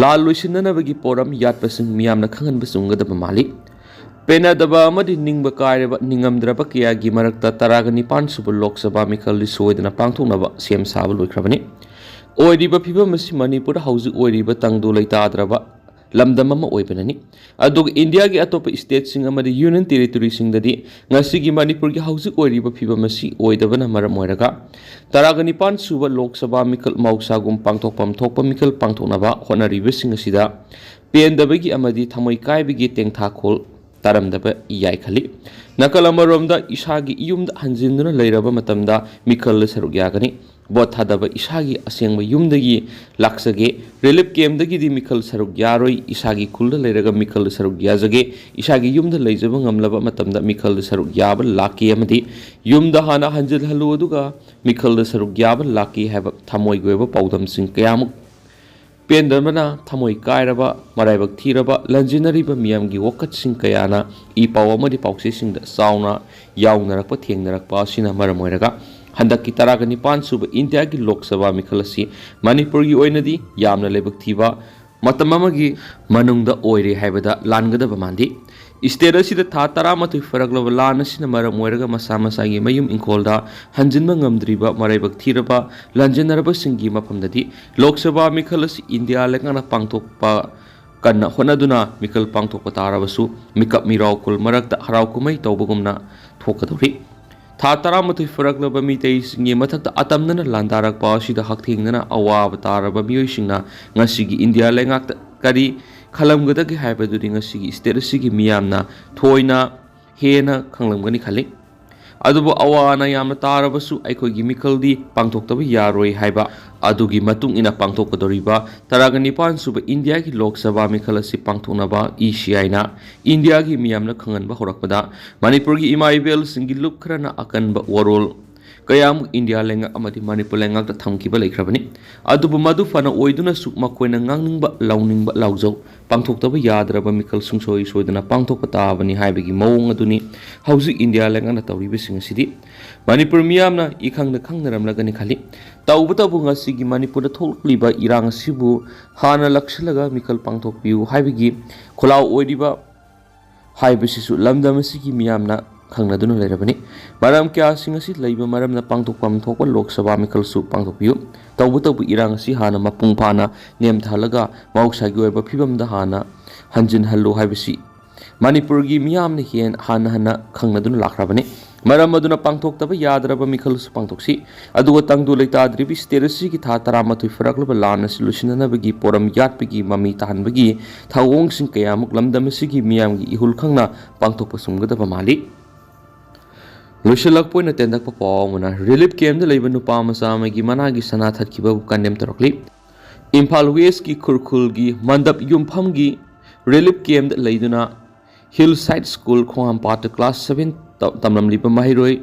ꯂꯥꯟ ꯂꯣꯏꯁꯤꯟꯅꯅꯕꯒꯤ ꯄꯣꯔꯝ ꯌꯥꯠꯄꯁꯤꯡ ꯃꯤꯌꯥꯝꯅ ꯈꯪꯍꯟꯕ ꯆꯨꯝꯒꯗꯕ ꯃꯥꯜꯂꯤ꯫ ꯄꯦꯟꯅꯗꯕ ꯑꯃꯗꯤ ꯅꯤꯡꯕ ꯀꯥꯏꯔꯕ, ꯅꯤꯡꯉꯝꯗ꯭ꯔꯕ ꯀꯌꯥꯒꯤ ꯃꯔꯛꯇ ꯇꯔꯥꯒ ꯅꯤꯄꯥꯟ ꯁꯨꯕ ꯂꯣꯛ ꯁꯚꯥ ꯃꯤꯈꯜꯗꯤ ꯁꯣꯏꯗꯅ ꯄꯥꯡꯊꯣꯛꯅꯕ ꯁꯦꯝ ꯁꯥꯕ ꯂꯣꯏꯈ꯭ꯔꯕꯅꯤ꯫ ꯑꯣꯏꯔꯤꯕ ꯐꯤꯕꯝ ꯑꯁꯤ ꯃꯅꯤꯄꯨꯔꯗ ꯍꯧꯖꯤꯛ ꯑꯣꯏꯔꯤꯕ ꯇꯪꯗꯨ ꯂꯩꯇꯥꯗ꯭ꯔꯕ ꯂꯝꯗꯝ ꯑꯃ ꯑꯣꯏꯕꯅꯅꯤ꯫ ꯑꯗꯨꯒ ꯏꯟꯗꯤꯌꯥꯒꯤ ꯑꯇꯣꯞꯄ ꯁ꯭ꯇꯦꯠꯁꯤꯡ ꯑꯃꯗꯤ ꯌꯨꯅꯤꯌꯟ ꯇꯦꯔꯤꯇꯣꯔꯤꯁꯤꯡꯗꯗꯤ ꯉꯁꯤꯒꯤ ꯃꯅꯤꯄꯨꯔꯒꯤ ꯍꯧꯖꯤꯛ ꯑꯣꯏꯔꯤꯕ ꯐꯤꯕꯝ ꯑꯁꯤ ꯑꯣꯏꯗꯕꯅ ꯃꯔꯝ ꯑꯣꯏꯔꯒ ꯇꯔꯥꯒ ꯅꯤꯄꯥꯟ ꯁꯨꯕ ꯂꯣꯛ ꯁꯚꯥ ꯃꯤꯈꯜ ꯃꯍꯧꯁꯥꯒꯨꯝ ꯄꯥꯡꯊꯣꯛꯐꯝ ꯊꯣꯛꯄ ꯃꯤꯈꯜ ꯄꯥꯡꯊꯣꯛꯅꯕ ꯍꯣꯠꯅꯔꯤꯕꯁꯤꯡ ꯑꯁꯤꯗ ꯄꯦꯟꯗꯕꯒꯤ ꯑꯃꯗꯤ ꯊꯃꯣꯏ ꯀꯥꯏꯕꯒꯤ ꯇꯦꯡꯊꯥꯈꯣꯜ ꯇꯥꯔꯝꯗꯕ ꯌꯥꯏ ꯈꯜꯂꯤ꯫ ꯅꯥꯀꯜ ꯑꯃꯔꯣꯝꯗ ꯏꯁꯥꯒꯤ ꯌꯨꯝꯗ ꯍꯟꯖꯤꯟꯗꯨꯅ ꯂꯩꯔꯕ ꯃꯇꯝꯗ ꯃꯤꯈꯜꯗ ꯁꯔꯨꯛ ꯌꯥꯒꯅꯤ꯫ ꯚꯣꯠ ꯊꯥꯗꯕ ꯏꯁꯥꯒꯤ ꯑꯁꯦꯡꯕ ꯌꯨꯝꯗꯒꯤ ꯂꯥꯛꯆꯒꯦ꯫ ꯔꯤꯂꯤꯐ ꯀꯦꯝꯗꯒꯤꯗꯤ ꯃꯤꯈꯜ ꯁꯔꯨꯛ ꯌꯥꯔꯣꯏ꯫ ꯏꯁꯥꯒꯤ ꯈꯨꯜꯗ ꯂꯩꯔꯒ ꯃꯤꯈꯜꯗ ꯁꯔꯨꯛ ꯌꯥꯖꯒꯦ꯫ ꯏꯁꯥꯒꯤ ꯌꯨꯝꯗ ꯂꯩꯖꯕ ꯉꯝꯂꯕ ꯃꯇꯝꯗ ꯃꯤꯈꯜꯗ ꯁꯔꯨꯛ ꯌꯥꯕ ꯂꯥꯛꯀꯦ ꯑꯃꯗꯤ ꯌꯨꯝꯗ ꯍꯥꯟꯅ ꯍꯟꯖꯤꯜꯍꯜꯂꯨ ꯑꯗꯨꯒ ꯃꯤꯈꯜꯗ ꯁꯔꯨꯛ ꯌꯥꯕ ꯂꯥꯛꯀꯦ ꯍꯥꯏꯕ ꯊꯃꯣꯏꯒꯤ ꯑꯣꯏꯕ ꯄꯥꯎꯗꯝꯁꯤꯡ ꯀꯌꯥꯃꯨꯛ ꯄꯦꯟꯗꯕꯅ ꯊꯃꯣꯏ ꯀꯥꯏꯔꯕ, ꯃꯔꯥꯏꯕꯛ ꯊꯤꯔꯕ, ꯂꯟꯖꯤꯟꯅꯔꯤꯕ ꯃꯤꯌꯥꯝꯒꯤ ꯋꯥꯀꯠꯁꯤꯡ ꯀꯌꯥꯅ ꯏ ꯄꯥꯎ ꯑꯃꯗꯤ ꯄꯥꯎꯆꯦꯁꯤꯡꯗ ꯆꯥꯎꯅ ꯌꯥꯎꯅꯔꯛꯄ ꯊꯦꯡꯅꯔꯛꯄ ꯑꯁꯤꯅ ꯃꯔꯝ ꯑꯣꯏꯔꯒ, ꯍꯟꯗꯛꯀꯤ ꯇꯔꯥꯒ ꯅꯤꯄꯥꯟ ꯁꯨꯕ ꯏꯟꯗꯤꯌꯥꯒꯤ ꯂꯣꯛ ꯁꯚꯥ ꯃꯤꯈꯜ ꯑꯁꯤ ꯃꯅꯤꯄꯨꯔꯒꯤ ꯑꯣꯏꯅꯗꯤ ꯌꯥꯝꯅ ꯂꯥꯏꯕꯛ ꯊꯤꯕ ꯃꯇꯝ ꯑꯃꯒꯤ ꯃꯅꯨꯡꯗ ꯑꯣꯏꯔꯦ ꯍꯥꯏꯕꯗ ꯂꯥꯟꯒꯗꯕ ꯃꯥꯟꯗꯦ꯫ ꯁ꯭ꯇꯦꯠ ꯑꯁꯤꯗ ꯊꯥ ꯇꯔꯥꯃꯥꯊꯣꯏ ꯐꯔꯛꯂꯕ ꯂꯥꯟ ꯑꯁꯤꯅ ꯃꯔꯝ ꯑꯣꯏꯔꯒ ꯃꯁꯥ ꯃꯁꯥꯒꯤ ꯃꯌꯨꯝ ꯏꯪꯈꯣꯜꯗ ꯍꯟꯖꯤꯟꯕ ꯉꯝꯗ꯭ꯔꯤꯕ ꯃꯔꯥꯏꯕꯛ ꯊꯤꯔꯕ ꯂꯥꯟꯖꯦꯟꯅꯔꯕꯁꯤꯡꯒꯤ ꯃꯐꯝꯗꯗꯤ ꯂꯣꯛ ꯁꯚꯥ ꯃꯤꯈꯜ ꯑꯁꯤ ꯏꯟꯗꯤꯌꯥ ꯂꯩꯉꯥꯛꯅ ꯄꯥꯡꯊꯣꯛꯄ ꯀꯟꯅ ꯍꯣꯠꯅꯗꯨꯅ ꯃꯤꯈꯜ ꯄꯥꯡꯊꯣꯛꯄ ꯇꯥꯔꯕꯁꯨ ꯃꯤꯀꯞ ꯃꯤꯔꯥꯎ ꯀꯨꯜ ꯃꯔꯛꯇ ꯍꯔꯥꯎ ꯀꯨꯝꯍꯩ ꯇꯧꯕꯒꯨꯝꯅ ꯊꯣꯛꯀꯗꯧꯔꯤ꯫ ꯊꯥ ꯇꯔꯥꯃꯥꯊꯣꯏ ꯐꯔꯛꯂꯕ ꯃꯤꯇꯩꯁꯤꯡꯒꯤ ꯃꯊꯛꯇ ꯑꯇꯝꯅꯅ ꯂꯥꯟꯗꯥꯔꯛꯄ ꯑꯁꯤꯗ ꯍꯛꯊꯦꯡꯅꯅ ꯑꯋꯥꯕ ꯇꯥꯔꯕ ꯃꯤꯑꯣꯏꯁꯤꯡꯅ ꯉꯁꯤꯒꯤ ꯏꯟꯗꯤꯌꯥ ꯂꯩꯉꯥꯛꯇ ꯀꯔꯤ ꯈꯜꯂꯝꯒꯗꯒꯦ ꯍꯥꯏꯕꯗꯨꯗꯤ ꯉꯁꯤꯒꯤ ꯁ꯭ꯇꯦꯠ ꯑꯁꯤꯒꯤ ꯃꯤꯌꯥꯝꯅ ꯊꯣꯏꯅ ꯍꯦꯟꯅ ꯈꯪꯂꯝꯒꯅꯤ ꯈꯜꯂꯤ꯫ ꯑꯗꯨꯕꯨ ꯑꯋꯥ ꯑꯅꯥ ꯌꯥꯝꯅ ꯇꯥꯔꯕꯁꯨ ꯑꯩꯈꯣꯏꯒꯤ ꯃꯤꯈꯜꯗꯤ ꯄꯥꯡꯊꯣꯛꯇꯕ ꯌꯥꯔꯣꯏ ꯍꯥꯏꯕ ꯑꯗꯨꯒꯤ ꯃꯇꯨꯡ ꯏꯟꯅ ꯄꯥꯡꯊꯣꯛꯀꯗꯧꯔꯤꯕ ꯇꯔꯥꯒ ꯅꯤꯄꯥꯟ ꯁꯨꯕ ꯏꯟꯗꯤꯌꯥꯒꯤ ꯂꯣꯛ ꯁꯚꯥ ꯃꯤꯈꯜ ꯑꯁꯤ ꯄꯥꯡꯊꯣꯛꯅꯕ ꯏ ꯁꯤ ꯑꯥꯏꯅ ꯏꯟꯗꯤꯌꯥꯒꯤ ꯃꯤꯌꯥꯝꯅ ꯈꯪꯍꯟꯕ ꯍꯧꯔꯛꯄꯗ ꯃꯅꯤꯄꯨꯔꯒꯤ ꯏꯃꯥ ꯏꯕꯦꯜꯁꯤꯡꯒꯤ ꯂꯨꯞ ꯈꯔꯅ ꯑꯀꯟꯕ ꯋꯥꯔꯣꯜ ꯀꯌꯥꯃꯨꯛ ꯏꯟꯗꯤꯌꯥ ꯂꯩꯉꯥꯛ ꯑꯃꯗꯤ ꯃꯅꯤꯄꯨꯔ ꯂꯩꯉꯥꯛꯇ ꯊꯝꯈꯤꯕ ꯂꯩꯈ꯭ꯔꯕꯅꯤ꯫ ꯑꯗꯨꯕꯨ ꯃꯗꯨ ꯐꯅ ꯑꯣꯏꯗꯨꯅꯁꯨ ꯃꯈꯣꯏꯅ ꯉꯥꯡꯅꯤꯡꯕ ꯂꯥꯎꯅꯤꯡꯕ ꯂꯥꯎꯖꯧ, ꯄꯥꯡꯊꯣꯛꯇꯕ ꯌꯥꯗ꯭ꯔꯕ ꯃꯤꯈꯜ ꯁꯨꯡꯁꯣꯏ ꯁꯣꯏꯗꯅ ꯄꯥꯡꯊꯣꯛꯄ ꯇꯥꯕꯅꯤ ꯍꯥꯏꯕꯒꯤ ꯃꯑꯣꯡ ꯑꯗꯨꯅꯤ ꯍꯧꯖꯤꯛ ꯏꯟꯗꯤꯌꯥ ꯂꯩꯉꯥꯛꯅ ꯇꯧꯔꯤꯕꯁꯤꯡ ꯑꯁꯤꯗꯤ꯫ ꯃꯅꯤꯄꯨꯔ ꯃꯤꯌꯥꯝꯅ ꯏꯈꯪꯗ ꯈꯪꯅꯔꯝꯂꯒꯅꯤ ꯈꯜꯂꯤ꯫ ꯇꯧꯕꯇꯕꯨ ꯉꯁꯤꯒꯤ ꯃꯅꯤꯄꯨꯔꯗ ꯊꯣꯛꯂꯛꯂꯤꯕ ꯏꯔꯥꯡ ꯑꯁꯤꯕꯨ ꯍꯥꯟꯅ ꯂꯥꯛꯁꯤꯜꯂꯒ ꯃꯤꯈꯜ ꯄꯥꯡꯊꯣꯛꯄꯤꯌꯨ ꯍꯥꯏꯕꯒꯤ ꯈꯣꯜꯂꯥꯎ ꯑꯣꯏꯔꯤꯕ ꯍꯥꯏꯕꯁꯤꯁꯨ ꯂꯝꯗꯝ ꯑꯁꯤꯒꯤ ꯃꯤꯌꯥꯝꯅ ꯈꯪꯅꯗꯨꯅ ꯂꯩꯔꯕꯅꯤ꯫ ꯃꯔꯝ ꯀꯌꯥꯁꯤꯡ ꯑꯁꯤ ꯂꯩꯕ ꯃꯔꯝꯅ ꯄꯥꯡꯊꯣꯛꯐꯝ ꯊꯣꯛꯄ ꯂꯣꯛ ꯁꯚꯥ ꯃꯤꯈꯜꯁꯨ ꯄꯥꯡꯊꯣꯛꯄꯤꯌꯨ꯫ ꯇꯧꯕꯇꯕꯨ ꯏꯔꯥꯡ ꯑꯁꯤ ꯍꯥꯟꯅ ꯃꯄꯨꯡ ꯐꯥꯅ ꯅꯦꯝꯊꯍꯜꯂꯒ ꯃꯍꯧꯁꯥꯒꯤ ꯑꯣꯏꯕ ꯐꯤꯕꯝꯗ ꯍꯥꯟꯅ ꯍꯟꯖꯤꯟꯍꯜꯂꯨ ꯍꯥꯏꯕꯁꯤ ꯃꯅꯤꯄꯨꯔꯒꯤ ꯃꯤꯌꯥꯝꯅ ꯍꯦꯟ-, ꯍꯥꯟꯅ ꯍꯟꯅ ꯈꯪꯅꯗꯨꯅ ꯂꯥꯛꯈ꯭ꯔꯕꯅꯤ꯫ ꯃꯔꯝ ꯑꯗꯨꯅ ꯄꯥꯡꯊꯣꯛꯇꯕ ꯌꯥꯗ꯭ꯔꯕ ꯃꯤꯈꯜꯁꯨ ꯄꯥꯡꯊꯣꯛꯁꯤ꯫ ꯑꯗꯨꯒ ꯇꯪꯗꯨ ꯂꯩꯇꯥꯗ꯭ꯔꯤꯕ ꯁ꯭ꯇꯦꯠ ꯑꯁꯤꯒꯤ ꯊꯥ ꯇꯔꯥꯃꯥꯊꯣꯏ ꯐꯔꯛꯂꯕ ꯂꯥꯟ ꯑꯁꯤ ꯂꯣꯏꯁꯤꯟꯅꯅꯕꯒꯤ ꯄꯣꯔꯝ ꯌꯥꯠꯄꯒꯤ ꯃꯃꯤ ꯇꯥꯍꯟꯕꯒꯤ ꯊꯧꯑꯣꯡꯁꯤꯡ ꯀꯌꯥꯃꯨꯛ ꯂꯝꯗꯝ ꯑꯁꯤꯒꯤ ꯃꯤꯌꯥꯝꯒꯤ ꯏꯍꯨꯜ ꯈꯪꯅ ꯄꯥꯡꯊꯣꯛꯄ ꯆꯨꯝꯒꯗꯕ ꯃꯥꯜꯂꯤ꯫ ꯂꯣꯏꯁꯤꯜꯂꯛꯄ ꯑꯣꯏꯅ ꯇꯦꯟꯗꯛꯄ ꯄꯥꯎ ꯑꯃꯅ, ꯔꯤꯂꯤꯐ ꯀꯦꯝꯞꯇ ꯂꯩꯕ ꯅꯨꯄꯥ ꯃꯆꯥ ꯑꯃꯒꯤ ꯃꯅꯥꯒꯤ ꯁꯅꯥ ꯊꯠꯈꯤꯕꯕꯨ ꯀꯟꯗꯦꯝ ꯇꯧꯔꯛꯂꯤ꯫ ꯏꯝꯐꯥꯜ ꯋꯦꯁꯀꯤ ꯈꯨꯔꯈꯨꯜꯒꯤ ꯃꯟꯗꯞ ꯌꯨꯝꯐꯝꯒꯤ ꯔꯤꯂꯤꯐ ꯀꯦꯝꯞꯇ ꯂꯩꯗꯨꯅ ꯍꯤꯜ ꯁꯥꯏꯠ ꯁ꯭ꯀꯨꯜ ꯈꯣꯡꯍꯥꯝꯄꯥꯠꯇ ꯀ꯭ꯂꯥꯁ ꯁꯚꯦꯟ ꯇ-, ꯇꯝꯂꯝꯂꯤꯕ ꯃꯍꯩꯔꯣꯏ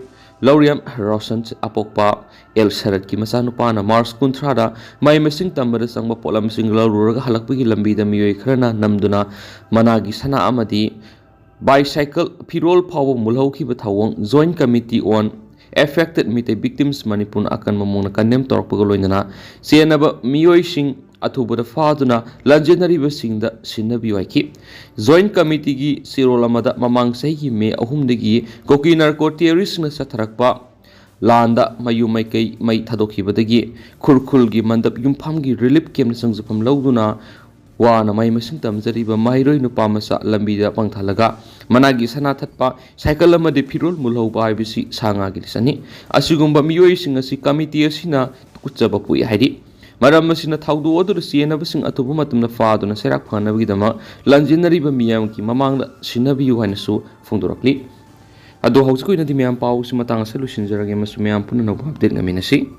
ꯂꯧꯔꯤꯌꯝ ꯔꯣꯁꯟ ꯑꯄꯣꯛꯄ ꯑꯦꯜ ꯁꯔꯠꯀꯤ ꯃꯆꯥꯅꯨꯄꯥꯅ ꯃꯥꯔꯆ ꯀꯨꯟꯊ꯭ꯔꯥꯗ ꯃꯍꯩ ꯃꯁꯤꯡ ꯇꯝꯕꯗ ꯆꯪꯕ ꯄꯣꯠꯂꯝꯁꯤꯡ ꯂꯧꯔꯨꯔꯒ ꯍꯜꯂꯛꯄꯒꯤ ꯂꯝꯕꯤꯗ ꯃꯤꯑꯣꯏ ꯈꯔꯅ ꯅꯝꯗꯨꯅ ꯃꯅꯥꯒꯤ ꯁꯅꯥ ꯑꯃꯗꯤ ꯕꯥꯏꯁꯥꯏꯀꯜ, ꯐꯤꯔꯣꯜ ꯐꯥꯎꯕ ꯃꯨꯜꯍꯧꯈꯤꯕ ꯊꯧꯑꯣꯡ Joint Committee on Affected Meitei Victims Manipur ꯑꯀꯟꯕ ꯃꯑꯣꯡꯗ ꯀꯟꯗꯦꯝ ꯇꯧꯔꯛꯄꯒ ꯂꯣꯏꯅꯅ ꯆꯦꯟꯅꯕ ꯃꯤꯑꯣꯏꯁꯤꯡ ꯑꯊꯨꯕꯗ ꯐꯥꯗꯨꯅ ꯂꯥꯟꯖꯦꯟꯅꯔꯤꯕꯁꯤꯡꯗ ꯁꯤꯟꯅꯕꯤꯌꯨ ꯍꯥꯏꯈꯤ꯫ Joint Committeeꯒꯤ ꯆꯦꯔꯣꯜ ꯑꯃꯗ ꯃꯃꯥꯡ ꯆꯍꯤꯒꯤ ꯃꯦ ꯑꯍꯨꯝꯗꯒꯤ ꯀꯨꯀꯤ ꯅꯥꯔꯀꯣ ꯇꯦꯔꯣꯔꯤꯁꯅ ꯆꯠꯊꯔꯛꯄ ꯂꯥꯟꯗ ꯃꯌꯨꯝ ꯃꯩꯀꯩ ꯃꯩ ꯊꯥꯗꯣꯛꯈꯤꯕꯗꯒꯤ ꯈꯨꯔꯈꯨꯜꯒꯤ ꯃꯟꯗꯞ ꯌꯨꯝꯐꯝꯒꯤ ꯔꯤꯂꯤꯐ ꯀꯦꯝꯞꯇ ꯆꯪꯖꯐꯝ ꯂꯧꯗꯨꯅ ꯋꯥꯅ ꯃꯍꯩ ꯃꯁꯤꯡ ꯇꯝꯖꯔꯤꯕ ꯃꯍꯩꯔꯣꯏ ꯅꯨꯄꯥ ꯃꯆꯥ ꯂꯝꯕꯤꯗ ꯄꯪꯊꯍꯜꯂꯒ ꯃꯅꯥꯒꯤ ꯁꯅꯥ ꯊꯠꯄ, ꯁꯥꯏꯀꯜ ꯑꯃꯗꯤ ꯐꯤꯔꯣꯜ ꯃꯨꯜꯍꯧꯕ ꯍꯥꯏꯕꯁꯤ ꯁꯥ ꯉꯥꯒꯤ ꯂꯤꯁ ꯑꯅꯤ꯫ ꯑꯁꯤꯒꯨꯝꯕ ꯃꯤꯑꯣꯏꯁꯤꯡ ꯑꯁꯤ ꯀꯃꯤꯇꯤ ꯑꯁꯤꯅ ꯀꯨꯠꯆꯕ ꯄꯣꯛꯏ ꯍꯥꯏꯔꯤ꯫ ꯃꯔꯝ ꯑꯁꯤꯅ ꯊꯧꯗꯣꯛ ꯑꯗꯨꯗ ꯆꯦꯟꯅꯕꯁꯤꯡ ꯑꯊꯨꯕ ꯃꯇꯝꯗ ꯐꯥꯗꯨꯅ ꯆꯩꯔꯥꯛ ꯐꯪꯅꯕꯒꯤꯗꯃꯛ ꯂꯥꯟꯖꯦꯟꯅꯔꯤꯕ ꯃꯤꯌꯥꯝꯒꯤ ꯃꯃꯥꯡꯗ ꯁꯤꯟꯅꯕꯤꯌꯨ ꯍꯥꯏꯅꯁꯨ ꯐꯣꯡꯗꯣꯔꯛꯂꯤ꯫ ꯑꯗꯣ ꯍꯧꯖꯤꯛꯀꯤ ꯑꯣꯏꯅꯗꯤ ꯃꯌꯥꯝ ꯄꯥꯎꯁꯤ ꯃꯇꯥꯡ ꯑꯁꯤꯗ ꯂꯣꯏꯁꯤꯟꯖꯔꯒꯦ ꯑꯃꯁꯨꯡ ꯃꯌꯥꯝ ꯄꯨꯟꯅ ꯑꯅꯧꯕ ꯑꯞꯗꯦꯠ ꯉꯥꯏꯃꯤꯟꯅꯁꯤ꯫